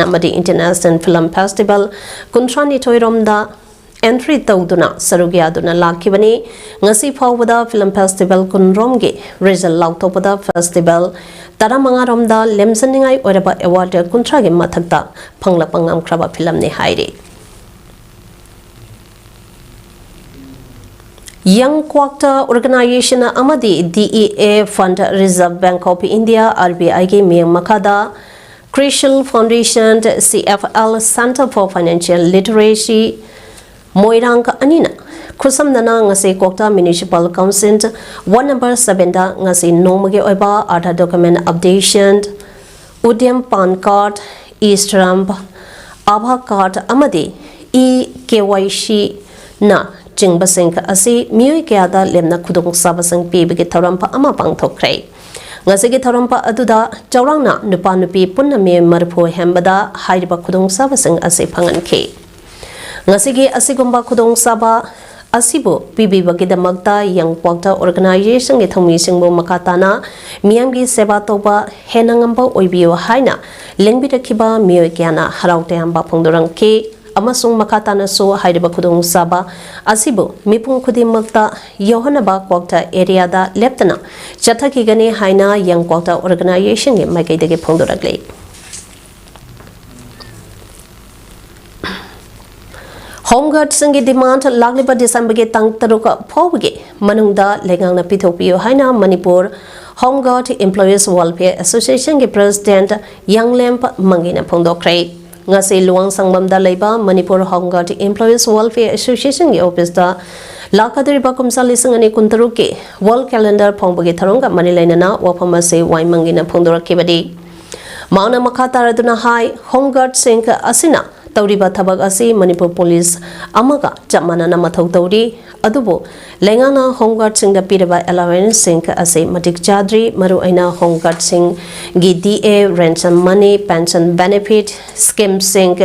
ꯑꯃꯗꯤ ꯏꯟꯇꯔꯅꯦꯁꯅꯦꯜ ꯐꯤꯂꯝ ꯐꯦꯁꯇꯤꯚꯦꯜ ꯀꯨꯟꯊ꯭ꯔꯥꯅꯤꯊꯣꯏ ꯔꯣꯝꯗ ꯑꯦꯟꯇ꯭ꯔꯤ ꯇꯧꯗꯨꯅ ꯁꯔꯨꯛ ꯌꯥꯗꯨꯅ ꯂꯥꯛꯈꯤꯕꯅꯤ꯫ ꯉꯁꯤ ꯐꯥꯎꯕꯗ ꯐꯤꯂꯝ ꯐꯦꯁꯇꯤꯚꯦꯜ ꯀꯨꯟ ꯔꯣꯝꯒꯤ ꯔꯤꯖꯜ ꯂꯥꯎꯊꯣꯛꯄꯗ ꯐꯦꯁꯇꯤꯚꯦꯜ ꯇꯔꯥꯃꯉꯥ ꯔꯣꯝꯗ ꯂꯦꯝꯖꯅꯤꯡꯉꯥꯏ ꯑꯣꯏꯔꯕ ꯑꯦꯋꯥꯔꯗ ꯀꯨꯟꯊ꯭ꯔꯥꯒꯤ ꯃꯊꯛꯇ ꯐꯪꯂꯛꯄ ꯉꯝꯈ꯭ꯔꯕ ꯐꯤꯂꯝꯅꯤ ꯍꯥꯏꯔꯤ꯫ ꯌꯪ ꯀ꯭ꯋꯥꯛꯇ ꯑꯣꯔꯒꯅꯥꯏꯖꯦꯁꯟ ꯑꯃꯗꯤ D E A fund, Reserve Bank of India, R B ꯑꯥꯏꯒꯤ ꯃꯤꯠꯌꯦꯡ ꯃꯈꯥꯗ CRISIL foundation, C F L, Centre for Financial Literacy, Moirang ꯑꯅꯤꯅ ꯈꯨꯠꯁꯝꯅꯅ ꯉꯁꯤ Kwakta municipal council ward number ꯁꯚꯦꯟꯗ ꯉꯁꯤ ꯅꯣꯡꯃꯒꯤ ꯑꯣꯏꯕ Aadhaar document updation, Udyam PAN card, e Shram, ꯑꯥꯚꯥ ꯀꯥꯔꯗ ꯑꯃꯗꯤ ꯏ ꯀꯦ ꯋꯥꯏ ꯁꯤꯅ ꯆꯤꯡꯕꯁꯤꯡ ꯑꯁꯤ ꯃꯤꯑꯣꯏ ꯀꯌꯥꯗ ꯂꯦꯝꯅ ꯈꯨꯗꯣꯡꯆꯥꯕꯁꯤꯡ ꯄꯤꯕꯒꯤ ꯊꯧꯔꯝ ꯑꯃ ꯄꯥꯡꯊꯣꯛꯈ꯭ꯔꯦ꯫ ꯉꯁꯤꯒꯤ ꯊꯧꯔꯝ ꯑꯗꯨꯗ ꯆꯥꯎꯔꯥꯛꯅ ꯅꯨꯄꯥ ꯅꯨꯄꯤ ꯄꯨꯟꯅ ꯃꯤꯑꯣꯏ ꯃꯔꯤꯐꯨ ꯍꯦꯟꯕꯗ ꯍꯥꯏꯔꯤꯕ ꯈꯨꯗꯣꯡꯆꯥꯕꯁꯤꯡ ꯑꯁꯤ ꯐꯪꯍꯟꯈꯤ꯫ ꯉꯁꯤꯒꯤ ꯑꯁꯤꯒꯨꯝꯕ ꯈꯨꯗꯣꯡꯆꯥꯕ ꯑꯁꯤꯕꯨ ꯄꯤꯕꯤꯕꯒꯤꯗꯃꯛꯇ ꯌꯪ ꯀ꯭ꯋꯥꯛꯇ ꯑꯣꯔꯒꯅꯥꯏꯖꯦꯁꯟꯒꯤ ꯊꯧꯃꯤꯁꯤꯡꯕꯨ ꯃꯈꯥ ꯇꯥꯅ ꯃꯤꯌꯥꯝꯒꯤ ꯁꯦꯕꯥ ꯇꯧꯕ ꯍꯦꯟꯅ ꯉꯝꯕ ꯑꯣꯏꯕꯤꯌꯨ ꯍꯥꯏꯅ ꯂꯦꯡꯕꯤꯔꯛꯈꯤꯕ ꯃꯤꯑꯣꯏ ꯀꯌꯥꯅ ꯍꯔꯥꯎ ꯇꯌꯥꯝꯕ ꯐꯣꯡꯗꯣꯔꯛꯈꯤ꯫ ꯑꯃꯁꯨꯡ ꯃꯈꯥ ꯇꯥꯅꯁꯨ ꯍꯥꯏꯔꯤꯕ ꯈꯨꯗꯣꯡꯆꯥꯕ ꯑꯁꯤꯕꯨ ꯃꯤꯄꯨꯝ ꯈꯨꯗꯤꯡꯃꯛꯇ ꯌꯧꯍꯟꯅꯕ ꯀ꯭ꯋꯥꯛꯇ ꯑꯦꯔꯤꯌꯥꯗ ꯂꯦꯞꯇꯅ ꯆꯠꯊꯈꯤꯒꯅꯤ ꯍꯥꯏꯅ ꯌꯪ ꯀ꯭ꯋꯥꯛꯇ ꯑꯣꯔꯒꯅꯥꯏꯖꯦꯁꯟꯒꯤ ꯃꯥꯏꯀꯩꯗꯒꯤ ꯐꯣꯡꯗꯣꯔꯛꯂꯤ꯫ ꯍꯣꯝ ꯒꯥꯔꯗꯁꯤꯡꯒꯤ ꯗꯤꯃꯥꯟꯗ ꯂꯥꯛꯂꯤꯕ ꯗꯤꯁꯦꯝꯕꯔꯒꯤ ꯇꯥꯡ ꯇꯔꯨꯛ ꯐꯥꯎꯕꯒꯤ ꯃꯅꯨꯡꯗ ꯂꯩꯉꯥꯛꯅ ꯄꯤꯊꯣꯛꯄꯤꯌꯨ ꯍꯥꯏꯅ Manipur home guard employees welfare ꯑꯦꯁꯣꯁꯤꯌꯦꯁꯟꯒꯤ ꯄ꯭ꯔꯦꯁꯤꯗꯦꯟꯠ ꯌꯥꯡꯂꯦꯝ ꯃꯪꯒꯤꯅ ꯐꯣꯡꯗꯣꯛꯈ꯭ꯔꯦ꯫ ꯉꯁꯤ ꯂꯨꯋꯥꯡꯁꯪꯕꯝꯗ ꯂꯩꯕ Manipur home guard employees welfare ꯑꯦꯁꯣꯁꯤꯌꯦꯁꯟꯒꯤ ꯑꯣꯐꯤꯁꯇ ꯂꯥꯛꯀꯗꯧꯔꯤꯕ ꯀꯨꯝꯖꯥ ꯂꯤꯁꯤꯡ ꯑꯅꯤ ꯀꯨꯟꯇꯔꯨꯛꯀꯤ ꯋꯥꯔꯜ ꯀꯦꯂꯦꯟꯗꯔ ꯐꯣꯡꯕꯒꯤ ꯊꯧꯔꯝꯒ ꯃꯔꯤ ꯂꯩꯅꯅ ꯋꯥꯐꯝ ꯑꯁꯤ ꯋꯥꯏ ꯃꯪꯒꯤꯅ ꯐꯣꯡꯗꯣꯔꯛꯈꯤꯕꯅꯤ꯫ ꯃꯍꯥꯛꯅ ꯃꯈꯥ ꯇꯥꯔꯗꯨꯅ ꯍꯥꯏ, ꯍꯣꯝ ꯒꯥꯔꯗꯁꯤꯡ ꯑꯁꯤꯅ ꯇꯧꯔꯤꯕ ꯊꯕꯛ ꯑꯁꯤ ꯃꯅꯤꯄꯨꯔ ꯄꯨꯂꯤꯁ ꯑꯃꯒ ꯆꯞ ꯃꯥꯟꯅꯅ ꯃꯊꯧ ꯇꯧꯔꯤ꯫ ꯑꯗꯨꯕꯨ ꯂꯩꯉꯥꯛꯅ ꯍꯣꯝ ꯒꯥꯔꯗꯁꯤꯡꯗ ꯄꯤꯔꯤꯕ allowanceꯁꯤꯡ ꯑꯁꯤ ꯃꯇꯤꯛ ꯆꯥꯗ꯭ꯔꯤ꯫ ꯃꯔꯨꯑꯣꯏꯅ ꯍꯣꯝ ꯒꯥꯔꯗꯁꯤꯡꯒꯤ D A, ransom money, pension benefit schemeꯁꯤꯡ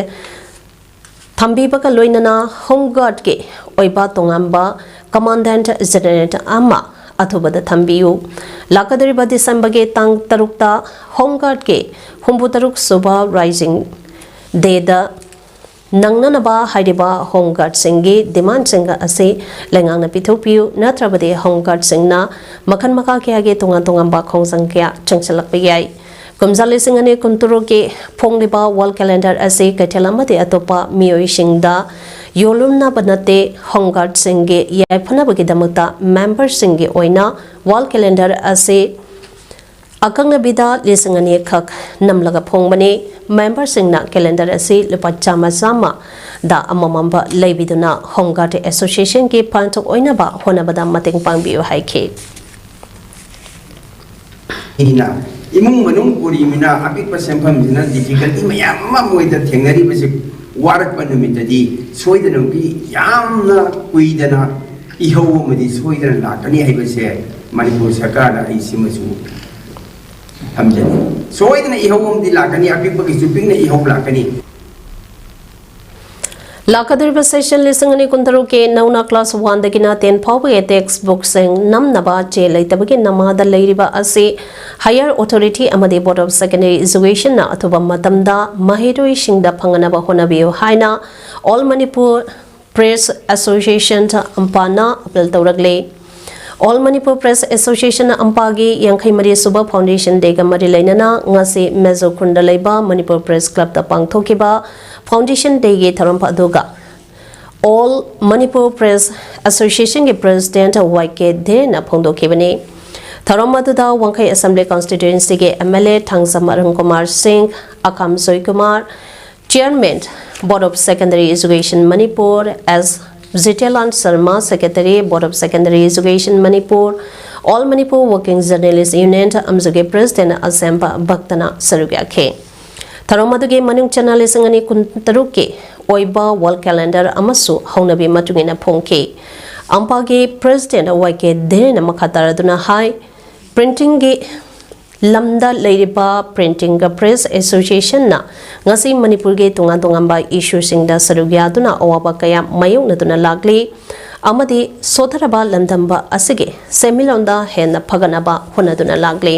ꯊꯝꯕꯤꯕꯒ ꯂꯣꯏꯅꯅ ꯍꯣꯝ ꯒꯥꯔꯗꯀꯤ ꯑꯣꯏꯕ ꯇꯣꯉꯥꯟꯕ commandant general ꯑꯃ ꯑꯊꯨꯕꯗ ꯊꯝꯕꯤꯌꯨ꯫ ꯂꯥꯛꯀꯗꯧꯔꯤꯕ ꯗꯤꯁꯦꯝꯕꯔꯒꯤ ꯇꯥꯡ ꯇꯔꯨꯛꯇ ꯍꯣꯝ ꯒꯥꯔꯗꯀꯤ ꯍꯨꯝꯐꯨ ꯇꯔꯨꯛ ꯁꯨꯕ Rising Dayꯗ ꯅꯪꯅꯅꯕ ꯍꯥꯏꯔꯤꯕ ꯍꯣꯝ ꯒꯥꯔꯗꯁꯤꯡꯒꯤ demandꯁꯤꯡ ꯑꯁꯤ ꯂꯩꯉꯥꯛꯅ ꯄꯤꯊꯣꯛꯄꯤꯌꯨ, ꯅꯠꯇ꯭ꯔꯕꯗꯤ ꯍꯣꯝ ꯒꯥꯔꯗꯁꯤꯡꯅ ꯃꯈꯜ ꯃꯈꯥ ꯀꯌꯥꯒꯤ ꯇꯣꯉꯥꯟ ꯇꯣꯉꯥꯟꯕ ꯈꯣꯡꯖꯪ ꯀꯌꯥ ꯆꯪꯁꯤꯜꯂꯛꯄ ꯌꯥꯏ꯫ ꯀꯨꯝꯖꯥ ꯂꯤꯁꯤꯡ ꯑꯅꯤ ꯀꯨꯟꯇꯔꯨꯛꯀꯤ ꯐꯣꯡꯂꯤꯕ wall calendar ꯑꯁꯤ ꯀꯩꯊꯦꯜ ꯑꯃꯗꯤ ꯑꯇꯣꯞꯄ ꯃꯤꯑꯣꯏꯁꯤꯡꯗ ꯌꯣꯜꯂꯨꯅꯕ ꯅꯠꯇꯦ, ꯍꯣꯝ ꯒꯥꯔꯗꯁꯤꯡꯒꯤ ꯌꯥꯏꯐꯅꯕꯒꯤꯗꯃꯛꯇ ꯃꯦꯝꯕꯔꯁꯤꯡꯒꯤ ꯑꯣꯏꯅ wall calendar ꯑꯁꯤ ꯑꯀꯛꯅꯕꯤꯗ ꯂꯤꯁꯤꯡ ꯑꯅꯤ ꯈꯛ ꯅꯝꯂꯒ ꯐꯣꯡꯕꯅꯤ꯫ ꯃꯦꯝꯕꯔꯁꯤꯡꯅ calendar ꯑꯁꯤ ꯂꯨꯄꯥ ꯆꯥꯝꯃ ꯆꯥꯝꯃꯗ ꯑꯃꯃꯝꯕ ꯂꯩꯕꯤꯗꯨꯅ ꯍꯣꯝ ꯒꯥꯔꯗ ꯑꯦꯁꯣꯁꯤꯌꯦꯁꯟꯒꯤ ꯐꯟ ꯊꯣꯛ ꯑꯣꯏꯅꯕ ꯍꯣꯠꯅꯕꯗ ꯃꯇꯦꯡ ꯄꯥꯡꯕꯤꯌꯨ ꯍꯥꯏꯈꯤ꯫ ꯏꯃꯨꯡ ꯃꯅꯨꯡ ꯄꯨꯔꯤꯃꯤꯅ ꯑꯄꯤꯛꯄ ꯁꯦꯟꯐꯝꯁꯤꯅ difficulty ꯃꯌꯥꯝ ꯑꯃ ꯃꯣꯏꯗ ꯊꯦꯡꯅꯔꯤꯕꯁꯤ ꯋꯥꯔꯛꯄ ꯅꯨꯃꯤꯠꯇꯗꯤ ꯁꯣꯏꯗꯅꯃꯛꯀꯤ ꯌꯥꯝꯅ ꯀꯨꯏꯗꯅ ꯏꯍꯧ ꯑꯃꯗꯤ ꯁꯣꯏꯗꯅ ꯂꯥꯛꯀꯅꯤ ꯍꯥꯏꯕꯁꯦ ꯃꯅꯤꯄꯨꯔ ꯁꯔꯀꯥꯔꯗ ꯑꯩ ꯁꯤꯃꯁꯨ ꯊꯝꯖꯅꯤꯡꯏ꯫ ꯁꯣꯏꯗꯅ ꯏꯍꯧ ꯑꯃꯗꯤ ꯂꯥꯛꯀꯅꯤ, ꯑꯄꯤꯛꯄꯒꯤꯁꯨ ꯄꯤꯛꯅ ꯏꯍꯧ ꯂꯥꯛꯀꯅꯤ꯫ ꯂꯥꯛꯀꯗꯧꯔꯤꯕ session ꯂꯤꯁꯤꯡ ꯑꯅꯤ ꯀꯨꯟꯇꯔꯨꯛꯀꯤ ꯅꯧꯅ class one ꯗꯒꯤꯅ ten ꯐꯥꯎꯕꯒꯤ text bookꯁꯤꯡ ꯅꯝꯅꯕ ꯆꯦ ꯂꯩꯇꯕꯒꯤ ꯅꯃꯥꯗ ꯂꯩꯔꯤꯕ ꯑꯁꯤ higher authority ꯑꯃꯗꯤ Board of Secondary Educationꯅ ꯑꯊꯨꯕ ꯃꯇꯝꯗ ꯃꯍꯩꯔꯣꯏꯁꯤꯡꯗ ꯐꯪꯅꯅꯕ ꯍꯣꯠꯅꯕꯤꯌꯨ ꯍꯥꯏꯅ All Manipur Press Association, ꯑꯝꯄꯥꯅ appeal ꯇꯧꯔꯛꯂꯤ꯫ All Manipur Press Association, ꯑꯝꯄꯥꯒꯤ ꯌꯥꯡꯈꯩ ꯃꯔꯤ ꯁꯨꯕ Foundation Dayꯒ ꯃꯔꯤ ꯂꯩꯅꯅ ꯉꯁꯤ ꯃꯦꯖꯣ ꯈꯨꯟꯗ ꯂꯩꯕ Manipur Press Clubꯇ ꯄꯥꯡꯊꯣꯛꯈꯤꯕ Foundation Dayꯒꯤ ꯊꯧꯔꯝ ꯑꯗꯨꯒ All Manipur Press Associationꯒꯤ President Y K ꯙꯤꯔꯦꯟꯅ ꯐꯣꯡꯗꯣꯛꯈꯤꯕꯅꯤ꯫ ꯊꯧꯔꯝ ꯑꯗꯨꯗ ꯋꯥꯡꯈꯩ Assembly Constituencyꯒꯤ M L A Thangjam Arun Kumar ꯁꯤꯡ, ꯑꯈꯥꯝ ꯖꯣꯏ Kumar, Chairman, Board of Secondary Education Manipur, S Jitelan Sharma, Secretary, Board of Secondary Education Manipur, All Manipur Working Journalist Union ꯑꯃꯁꯨꯡ President ꯑꯁꯦꯝꯕ ꯚꯛꯇꯅ ꯁꯔꯨꯛ ꯌꯥꯈꯤ꯫ ꯊꯧꯔꯝ ꯑꯗꯨꯒꯤ ꯃꯅꯨꯡ ꯆꯟꯅ ꯂꯤꯁꯤꯡ ꯑꯅꯤ ꯀꯨꯟꯇꯔꯨꯛꯀꯤ ꯑꯣꯏꯕ world calendar ꯑꯃꯁꯨ ꯍꯧꯅꯕꯤ ꯃꯇꯨꯡ ꯏꯟꯅ ꯐꯣꯡꯈꯤ꯫ ꯑꯝꯄꯥꯒꯤ president ꯋꯥꯏ ꯀꯦ ꯙꯤꯔꯦꯟꯅ ꯃꯈꯥ ꯇꯥꯔꯗꯨꯅ ꯍꯥꯏ, printingꯒꯤ ꯂꯝꯗ ꯂꯩꯔꯤꯕ Printing Press Associationꯅ ꯉꯁꯤ ꯃꯅꯤꯄꯨꯔꯒꯤ ꯇꯣꯉꯥꯟ ꯇꯣꯉꯥꯟꯕ issueꯁꯤꯡꯗ ꯁꯔꯨꯛ ꯌꯥꯗꯨꯅ ꯑꯋꯥꯕ ꯀꯌꯥ ꯃꯥꯌꯣꯛꯅꯗꯨꯅ ꯂꯥꯛꯂꯤ ꯑꯃꯗꯤ ꯁꯣꯊꯔꯕ ꯂꯝꯗꯝꯕ ꯑꯁꯤꯒꯤ ꯁꯦꯟꯃꯤꯠꯂꯣꯟꯗ ꯍꯦꯟꯅ ꯐꯒꯠꯅꯕ ꯍꯣꯠꯅꯗꯨꯅ ꯂꯥꯛꯂꯤ꯫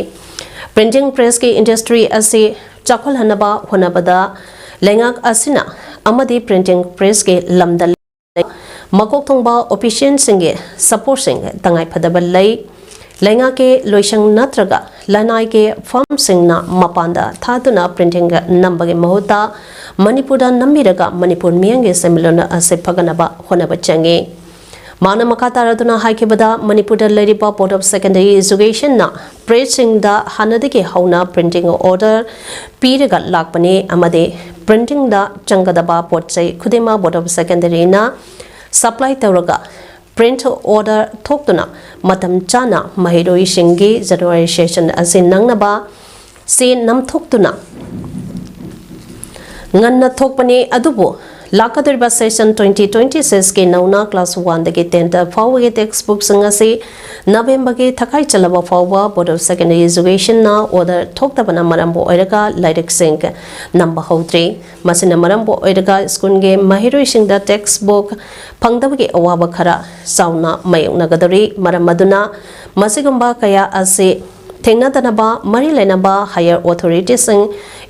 Printing pressꯀꯤ industry ꯑꯁꯤ ꯆꯥꯎꯈꯠꯍꯟꯅꯕ ꯍꯣꯠꯅꯕꯗ ꯂꯩꯉꯥꯛ ꯑꯁꯤꯅ ꯑꯃꯗꯤ printing pressꯀꯤ ꯂꯝꯗ ꯃꯀꯣꯛ ꯊꯣꯡꯕ officialꯁꯤꯡꯒꯤ supportꯁꯤꯡ ꯇꯉꯥꯏꯐꯗꯕ ꯂꯩ꯫ ꯂꯩꯉꯥꯛꯀꯤ ꯂꯣꯏꯁꯪ ꯅꯠꯇ꯭ꯔꯒ ꯂꯅꯥꯏꯒꯤ firmꯁꯤꯡꯅ ꯃꯄꯥꯟꯗ ꯊꯥꯗꯨꯅ printing ꯅꯝꯕꯒꯤ ꯃꯍꯨꯠꯇ ꯃꯅꯤꯄꯨꯔꯗ ꯅꯝꯕꯤꯔꯒ ꯃꯅꯤꯄꯨꯔ ꯃꯤꯌꯥꯝꯒꯤ ꯁꯦꯟꯃꯤꯠꯂꯣꯟ ꯑꯁꯤ ꯐꯒꯠꯅꯕ ꯍꯣꯠꯅꯕ ꯆꯪꯏ꯫ ꯃꯍꯥꯛꯅ ꯃꯈꯥ ꯇꯥꯔꯗꯨꯅ ꯍꯥꯏꯈꯤꯕꯗ, ꯃꯅꯤꯄꯨꯔꯗ ꯂꯩꯔꯤꯕ Board of Secondary Educationꯅ pressꯁꯤꯡꯗ ꯍꯥꯟꯅꯗꯒꯤ ꯍꯧꯅ printing order ꯄꯤꯔꯒ ꯂꯥꯛꯄꯅꯤ ꯑꯃꯗꯤ printingꯗ ꯆꯪꯒꯗꯕ ꯄꯣꯠ ꯆꯩ ꯈꯨꯗꯤꯡꯃꯛ Board of Secondaryꯅ supply ꯇꯧꯔꯒ print order ꯊꯣꯛꯇꯨꯅ ꯃꯇꯝ ꯆꯥꯅ ꯃꯍꯩꯔꯣꯏꯁꯤꯡꯒꯤ January session ꯑꯁꯤ ꯅꯪꯅꯕ ꯆꯦ ꯅꯝꯊꯣꯛꯇꯨꯅ ꯉꯟꯅ ꯊꯣꯛꯄꯅꯤ꯫ ꯑꯗꯨꯕꯨ ꯂꯥꯛꯀꯗꯧꯔꯤꯕ session twenty twenty-sixꯀꯤ ꯅꯧꯅ class oneꯗꯒꯤ ten ꯐꯥꯎꯕꯒꯤ textbookꯁꯤꯡ ꯑꯁꯤ Novemberꯒꯤ ꯊꯈꯥꯏ ꯆꯜꯂꯕ ꯐꯥꯎꯕ Board of Secondary Educationꯅ order ꯊꯣꯛꯇꯕꯅ ꯃꯔꯝ ꯑꯣꯏꯔꯒ ꯂꯥꯏꯔꯤꯛꯁꯤꯡ ꯅꯝꯕ ꯍꯧꯗ꯭ꯔꯤ꯫ ꯃꯁꯤꯅ ꯃꯔꯝ ꯑꯣꯏꯔꯒ ꯁ꯭ꯀꯨꯜꯒꯤ ꯃꯍꯩꯔꯣꯏꯁꯤꯡꯗ textbook ꯐꯪꯗꯕꯒꯤ ꯑꯋꯥꯕ ꯈꯔ ꯆꯥꯎꯅ ꯃꯥꯌꯣꯛꯅꯒꯗꯧꯔꯤ꯫ ꯃꯔꯝ ꯑꯗꯨꯅ ꯃꯁꯤꯒꯨꯝꯕ ꯀꯌꯥ ꯑꯁꯤ ꯊꯦꯡꯅꯗꯅꯕ ꯃꯔꯤ ꯂꯩꯅꯕ higher authorityꯁꯤꯡ,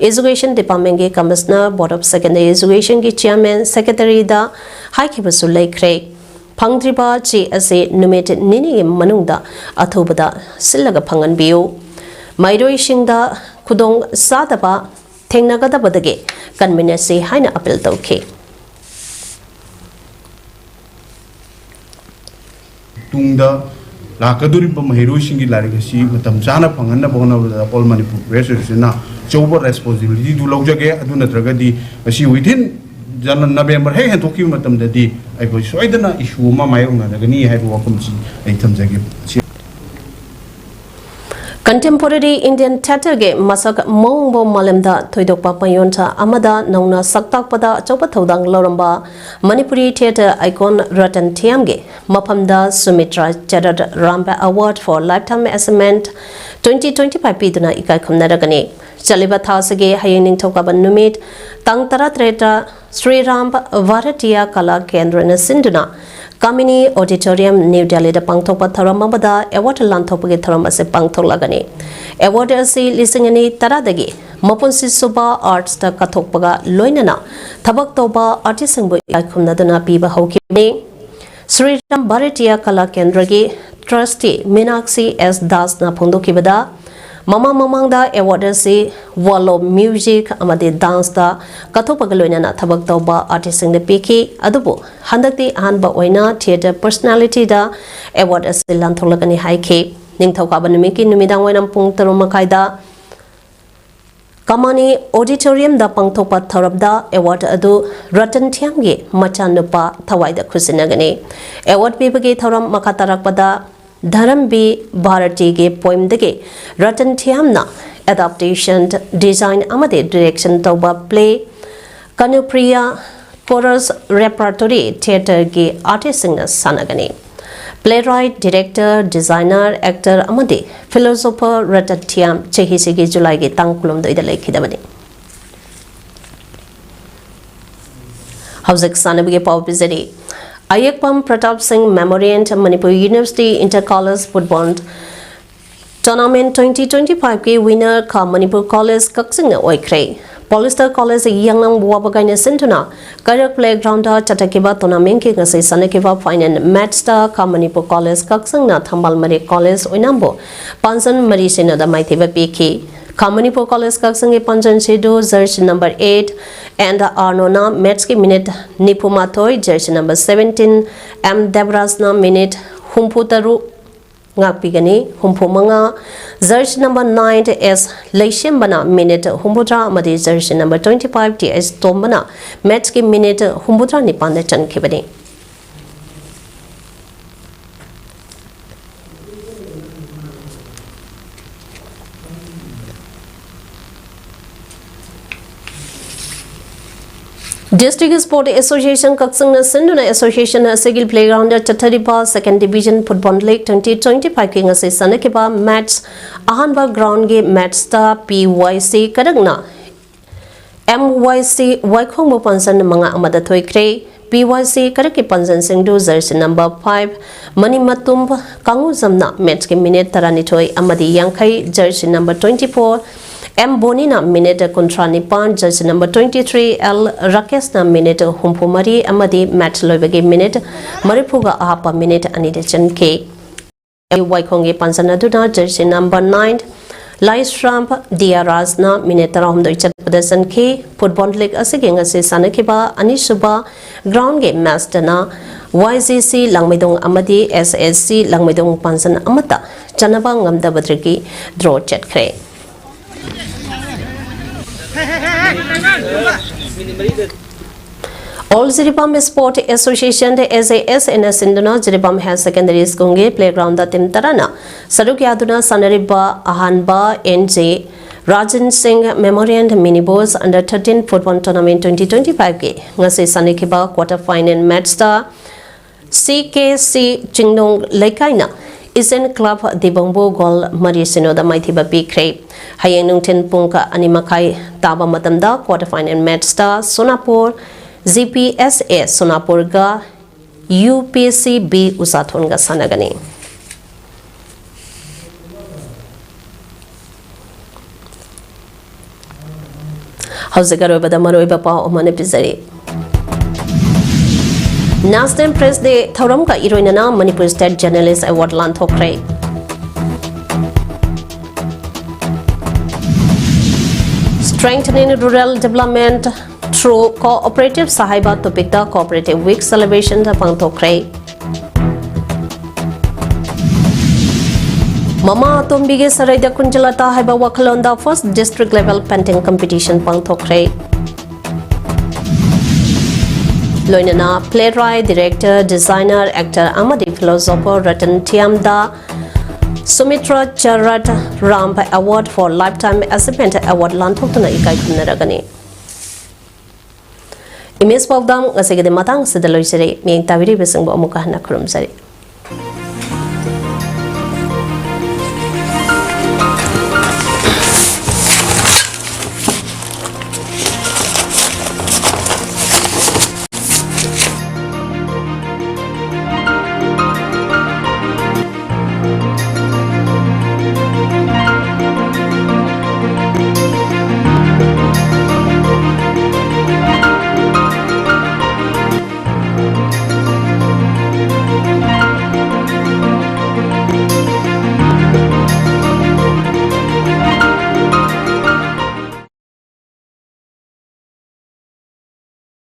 Education Departmentꯀꯤ Commissioner, Board of Secondary Educationꯒꯤ Chairman, Secretaryꯗ ꯍꯥꯏꯈꯤꯕꯁꯨ ꯂꯩꯈ꯭ꯔꯦ꯫ ꯐꯪꯗ꯭ꯔꯤꯕ ꯆꯦ ꯑꯁꯤ ꯅꯨꯃꯤꯠ ꯅꯤꯅꯤꯒꯤ ꯃꯅꯨꯡꯗ ꯑꯊꯨꯕꯗ ꯁꯤꯜꯂꯒ ꯐꯪꯍꯟꯕꯤꯌꯨ꯫ ꯃꯍꯩꯔꯣꯏꯁꯤꯡꯗ ꯈꯨꯗꯣꯡ ꯆꯥꯗꯕ ꯊꯦꯡꯅꯒꯗꯕꯗꯒꯤ ꯀꯟꯃꯤꯟꯅꯁꯤ ꯍꯥꯏꯅ appeal ꯇꯧꯈꯤ꯫ ꯇꯨꯡꯗ ꯂꯥꯛꯀꯗꯧꯔꯤꯕ ꯃꯍꯩꯔꯣꯏꯁꯤꯡꯒꯤ ꯂꯥꯏꯔꯤꯛ ꯑꯁꯤ ꯃꯇꯝ ꯆꯥꯅ ꯐꯪꯍꯟꯅꯕ ꯍꯣꯠꯅꯕꯗ All Manipur Press Associationꯅ ꯑꯆꯧꯕ responsibilityꯗꯨ ꯂꯧꯖꯒꯦ꯫ ꯑꯗꯨ ꯅꯠꯇ꯭ꯔꯒꯗꯤ ꯃꯁꯤ within November ꯍꯦꯛ ꯍꯦꯟꯗꯣꯛꯈꯤꯕ ꯃꯇꯝꯗꯗꯤ ꯑꯩꯈꯣꯏ ꯁꯣꯏꯗꯅ issue ꯑꯃ ꯃꯥꯌꯣꯛꯅꯔꯒꯅꯤ ꯍꯥꯏꯕ ꯋꯥꯐꯝꯁꯤ ꯑꯩ ꯊꯝꯖꯒꯦ꯫ Contemporary Indian Theatre ꯒꯤ ꯃꯁꯛ ꯃꯑꯣꯡꯕꯨ ꯃꯥꯂꯦꯝꯗ ꯊꯣꯏꯗꯣꯛꯄ ꯄꯥꯌꯣꯟꯊ ꯑꯃꯗ ꯅꯧꯅ ꯁꯛꯇꯥꯛꯄꯗ ꯑꯆꯧꯕ ꯊꯧꯗꯥꯡ ꯂꯧꯔꯝꯕ Manipuri Theatre Icon Ratan Thiam ꯒꯤ ꯃꯐꯝꯗ Sumitra Charat Rampa Award for Lifetime Achievement twenty twenty-five ꯄꯤꯗꯨꯅ ꯏꯀꯥꯏ ꯈꯨꯝꯅꯔꯒꯅꯤ꯫ ꯆꯠꯂꯤꯕ ꯊꯥ ꯑꯁꯤꯒꯤ ꯍꯌꯦꯡ ꯅꯤꯡꯊꯧꯀꯥꯕ ꯅꯨꯃꯤꯠ ꯇꯥꯡ ꯇꯔꯥꯇꯔꯦꯠꯇ Sri Ram Bharatiya Kala Kendra ꯅ ꯁꯤꯟꯗꯨꯅ Kamini Auditorium, New Delhi ꯗ ꯄꯥꯡꯊꯣꯛꯄ ꯊꯧꯔꯝ ꯑꯃꯗ award ꯂꯥꯟꯊꯣꯛꯄꯒꯤ ꯊꯧꯔꯝ ꯑꯁꯤ ꯄꯥꯡꯊꯣꯛꯂꯒꯅꯤ꯫ Award ꯑꯁꯤ ꯂꯤꯁꯤꯡ ꯑꯅꯤ ꯇꯔꯥꯗꯒꯤ ꯃꯄꯨꯟꯁꯤ ꯁꯨꯕ arts ꯇ ꯀꯠꯊꯣꯛꯄꯒ ꯂꯣꯏꯅꯅ ꯊꯕꯛ ꯇꯧꯕ artist ꯁꯤꯡꯕꯨ ꯏꯀꯥꯏ ꯈꯨꯝꯅꯗꯨꯅ ꯄꯤꯕ ꯍꯧꯈꯤꯕꯅꯤ꯫ Sri Ram Bharatiya Kala Kendra ꯒꯤ trustee Meenakshi S Das ꯅ ꯐꯣꯡꯗꯣꯛꯈꯤꯕꯗ, ꯃꯃꯥꯡ ꯃꯃꯥꯡꯗ award ꯑꯁꯤ World of Music ꯑꯃꯗꯤ Dance ꯇ ꯀꯠꯊꯣꯛꯄꯒ ꯂꯣꯏꯅꯅ ꯊꯕꯛ ꯇꯧꯕ artist ꯁꯤꯡꯗ ꯄꯤꯈꯤ꯫ ꯑꯗꯨꯕꯨ ꯍꯟꯗꯛꯇꯤ ꯑꯍꯥꯟꯕ ꯑꯣꯏꯅ theatre personality ꯗ award ꯑꯁꯤ ꯂꯥꯟꯊꯣꯛꯂꯒꯅꯤ ꯍꯥꯏꯈꯤ꯫ ꯅꯤꯡꯊꯧꯀꯥꯕ ꯅꯨꯃꯤꯠꯀꯤ ꯅꯨꯃꯤꯗꯥꯡ ꯋꯥꯏꯔꯝ ꯄꯨꯡ ꯇꯔꯨꯛ ꯃꯈꯥꯏꯗ Kamini Auditorium ꯗ ꯄꯥꯡꯊꯣꯛꯄ ꯊꯧꯔꯝꯗ award ꯑꯗꯨ Ratan Thiam ꯒꯤ ꯃꯆꯥꯅꯨꯄꯥ ꯊꯋꯥꯏꯗ ꯈꯨꯠꯁꯤꯟꯅꯒꯅꯤ꯫ Award ꯄꯤꯕꯒꯤ ꯊꯧꯔꯝ ꯃꯈꯥ ꯇꯥꯔꯛꯄꯗ Dharamvi Bharati ꯒꯤ poem ꯗꯒꯤ Ratan Thiam ꯅ adaptation, design ꯑꯃꯗꯤ direction ꯇꯧꯕ play Kanupriya Chorus Repertory Theatre ꯒꯤ artist ꯁꯤꯡꯅ ꯁꯥꯟꯅꯒꯅꯤ꯫ Playwright, director, designer, actor ꯑꯃꯗꯤ philosopher Ratan Thiam ꯆꯍꯤꯁꯤꯒꯤ ꯖꯨꯂꯥꯏꯒꯤ ꯇꯥꯡ ꯀꯨꯟꯍꯨꯝꯗꯣꯏꯗ ꯂꯩꯈꯤꯗꯕꯅꯤ꯫ ꯍꯧꯖꯤꯛ ꯁꯥꯟꯅꯕꯒꯤ ꯄꯥꯎ ꯄꯤꯖꯔꯤ꯫ ꯑꯌꯦꯛꯄꯝ ꯄ꯭ꯔꯇꯥꯞ ꯁꯤꯡ Memorial Manipur University Inter College Football Tournament twenty twenty-five ꯀꯤ winner ꯈꯥ ꯃꯅꯤꯄꯨꯔ ꯀꯣꯂꯦꯖ ꯀꯛꯆꯤꯡꯅ ꯑꯣꯏꯈ꯭ꯔꯦ꯫ ꯄꯣꯂꯤꯁꯇꯔ ꯀꯣꯂꯦꯖ ꯌꯥꯡꯂꯝ ꯋꯥꯕꯒꯥꯏꯅ ꯁꯤꯟꯗꯨꯅ ꯀꯩꯔꯛ playground ꯗ ꯆꯠꯊꯈꯤꯕ tournament ꯀꯤ ꯉꯁꯤ ꯁꯥꯟꯅꯈꯤꯕ final match ꯇ ꯈꯥ ꯃꯅꯤꯄꯨꯔ ꯀꯣꯂꯦꯖ ꯀꯛꯆꯤꯡꯅ ꯊꯝꯕꯥꯜ ꯃꯔꯤ ꯀꯣꯂꯦꯖ ꯑꯣꯏꯅꯥꯝꯕꯨ ꯄꯥꯟꯖꯟ ꯃꯔꯤ ꯁꯤꯅꯣꯗ ꯃꯥꯏꯊꯤꯕ ꯄꯤꯈꯤ꯫ ꯈꯥ ꯃꯅꯤꯄꯨꯔ ꯀꯣꯂꯦꯖ ꯀꯛꯆꯤꯡꯒꯤ ꯄꯥꯟꯖꯟ ꯁꯤꯗꯨ jersey number eight and Arnona match ꯀꯤ minute ꯅꯤꯐꯨ ꯃꯥꯊꯣꯏ, jersey number seventeen M ꯗꯦꯕꯔꯥꯖꯅ minute ꯍꯨꯝꯐꯨ ꯇꯔꯨꯛ ꯉꯥꯛꯄꯤꯒꯅꯤ꯫ ꯍꯨꯝꯐꯨ ꯃꯉꯥ, jersey number nine S ꯂꯩꯁꯦꯝꯕꯅ minute ꯍꯨꯝꯐꯨꯇꯔꯥ ꯑꯃꯗꯤ jersey number twenty-five T S ꯇꯣꯝꯕꯅ match ꯀꯤ minute ꯍꯨꯝꯐꯨꯇꯔꯥ ꯅꯤꯄꯥꯟꯗ ꯆꯟꯈꯤꯕꯅꯤ꯫ District Sport Association ꯀꯛꯆꯤꯡꯅ ꯁꯤꯟꯗꯨꯅ association ꯑꯁꯤꯒꯤ playground ꯗ ꯆꯠꯊꯔꯤꯕ Second Division Football League twenty twenty-five ꯀꯤ ꯉꯁꯤ ꯁꯥꯟꯅꯈꯤꯕ match ꯑꯍꯥꯟꯕ ground ꯒꯤ match ꯇ P Y C ꯀꯔꯛꯅ M Y C ꯋꯥꯏꯈꯣꯡꯕ ꯄꯥꯟꯖꯟ ꯃꯉꯥ ꯑꯃꯗ ꯊꯣꯏꯈ꯭ꯔꯦ꯫ P Y C ꯀꯔꯛꯀꯤ ꯄꯥꯟꯖꯟꯁꯤꯡꯗꯨ jersey number five ꯃꯅꯤꯃꯇꯨꯝ ꯀꯥꯡꯉꯨꯖꯝꯅ match ꯀꯤ minute ꯇꯔꯥꯅꯤꯊꯣꯏ ꯑꯃꯗꯤ ꯌꯥꯡꯈꯩ, jersey number twenty-four M ꯕꯣꯅꯤꯅ minute ꯀꯨꯟꯊ꯭ꯔꯥ ꯅꯤꯄꯥꯟ, jersey number twenty-three L ꯔꯥꯀꯦꯁꯅ minute ꯍꯨꯝꯐꯨ ꯃꯔꯤ ꯑꯃꯗꯤ match ꯂꯣꯏꯕꯒꯤ minute ꯃꯔꯤꯐꯨꯒ ꯑꯍꯥꯞꯄ minute ꯑꯅꯤꯗ ꯆꯟꯈꯤ꯫ ꯋꯥꯏꯈꯣꯡꯒꯤ ꯄꯥꯟꯖꯟ ꯑꯗꯨꯅ jersey number nine ꯂꯥꯏꯁ꯭ꯔꯥꯝ ꯗꯤꯌꯥꯔꯥꯖꯅ minute ꯇꯔꯥꯍꯨꯝꯗꯣꯏ ꯆꯠꯄꯗ ꯆꯟꯈꯤ꯫ Football league ꯑꯁꯤꯒꯤ ꯉꯁꯤ ꯁꯥꯟꯅꯈꯤꯕ ꯑꯅꯤꯁꯨꯕ ground ꯒꯤ match ꯇꯅ Y G C ꯂꯥꯡꯃꯩꯗꯣꯡ ꯑꯃꯗꯤ S S C ꯂꯥꯡꯃꯩꯗꯣꯡ ꯄꯥꯟꯖꯟ ꯑꯃꯠꯇ ꯆꯟꯅꯕ ꯉꯝꯗꯕꯗꯒꯤ draw ꯆꯠꯈ꯭ꯔꯦ꯫ All Jiribam Sport Association, A J S A ꯅ ꯁꯤꯟꯗꯨꯅ ꯖꯤꯔꯤꯕꯥꯝ Higher Secondary School ꯒꯤ playground ꯗ team ꯇꯔꯥꯅ ꯁꯔꯨꯛ ꯌꯥꯗꯨꯅ ꯁꯥꯟꯅꯔꯤꯕ ꯑꯍꯥꯟꯕ N J Rajan Singh Memorial Mini Boys Under thirteen Football Tournament twenty twenty-five ꯒꯤ ꯉꯁꯤ ꯁꯥꯟꯅꯈꯤꯕ quarter final match ꯇ C K C ꯆꯤꯡꯅꯨꯡ ꯂꯩꯀꯥꯏꯅ Eastern Club ꯗꯤꯕꯪꯕꯨ goal ꯃꯔꯤ ꯁꯤꯅꯣꯗ ꯃꯥꯏꯊꯤꯕ ꯄꯤꯈ꯭ꯔꯦ꯫ ꯍꯌꯦꯡ ꯅꯨꯡꯊꯤꯜ ꯄꯨꯡ ꯑꯅꯤ ꯃꯈꯥꯏ ꯇꯥꯕ ꯃꯇꯝꯗ quarter final match ꯇ ꯁꯣꯅꯥꯄꯨꯔ G P S A ꯁꯣꯅꯥꯄꯨꯔꯒ U P C B ꯎꯆꯥꯊꯣꯟꯒ ꯁꯥꯟꯅꯒꯅꯤ꯫ ꯍꯧꯖꯤꯛ ꯑꯔꯣꯏꯕꯗ ꯃꯔꯨꯑꯣꯏꯕ ꯄꯥꯎ ꯑꯃꯅ ꯄꯤꯖꯔꯤ꯫ National Press Day ꯊꯧꯔꯝꯒ ꯏꯔꯣꯏꯅꯅ Manipur State Journalist Award ꯂꯥꯟꯊꯣꯛꯈ꯭ꯔꯦ꯫ Strengthening Rural Development Through Cooperatives ꯍꯥꯏꯕ topic ꯇ Cooperative Week celebration ꯗ ꯄꯥꯡꯊꯣꯛꯈ꯭ꯔꯦ꯫ ꯃꯃꯥ ꯑꯇꯣꯝꯕꯤꯒꯤ ꯁꯔꯩꯗ ꯈꯨꯟꯖꯂꯇꯥ ꯍꯥꯏꯕ ꯋꯥꯈꯜꯂꯣꯟꯗ first district level painting competition ꯄꯥꯡꯊꯣꯛꯈ꯭ꯔꯦ꯫ ꯂꯣꯏꯅꯅ playwright, director, designer, actor ꯑꯃꯗꯤ philosopher Ratan ꯊꯤꯌꯥꯝꯗ Sumitra Charat Ram Award for Lifetime Achievement Award ꯂꯥꯟꯊꯣꯛꯇꯨꯅ ꯏꯀꯥꯏ ꯈꯨꯝꯅꯔꯒꯅꯤ꯫ ꯃꯤꯁ ꯄꯥꯎꯗꯝ, ꯉꯁꯤꯒꯤꯗꯤ ꯃꯇꯥꯡ ꯑꯁꯤꯗ ꯂꯣꯏꯖꯔꯦ꯫ ꯃꯤꯠꯌꯦꯡ ꯇꯥꯕꯤꯔꯤꯕꯁꯤꯡꯕꯨ ꯑꯃꯨꯛꯀ ꯍꯟꯅ ꯈꯨꯔꯨꯝꯖꯔꯤ꯫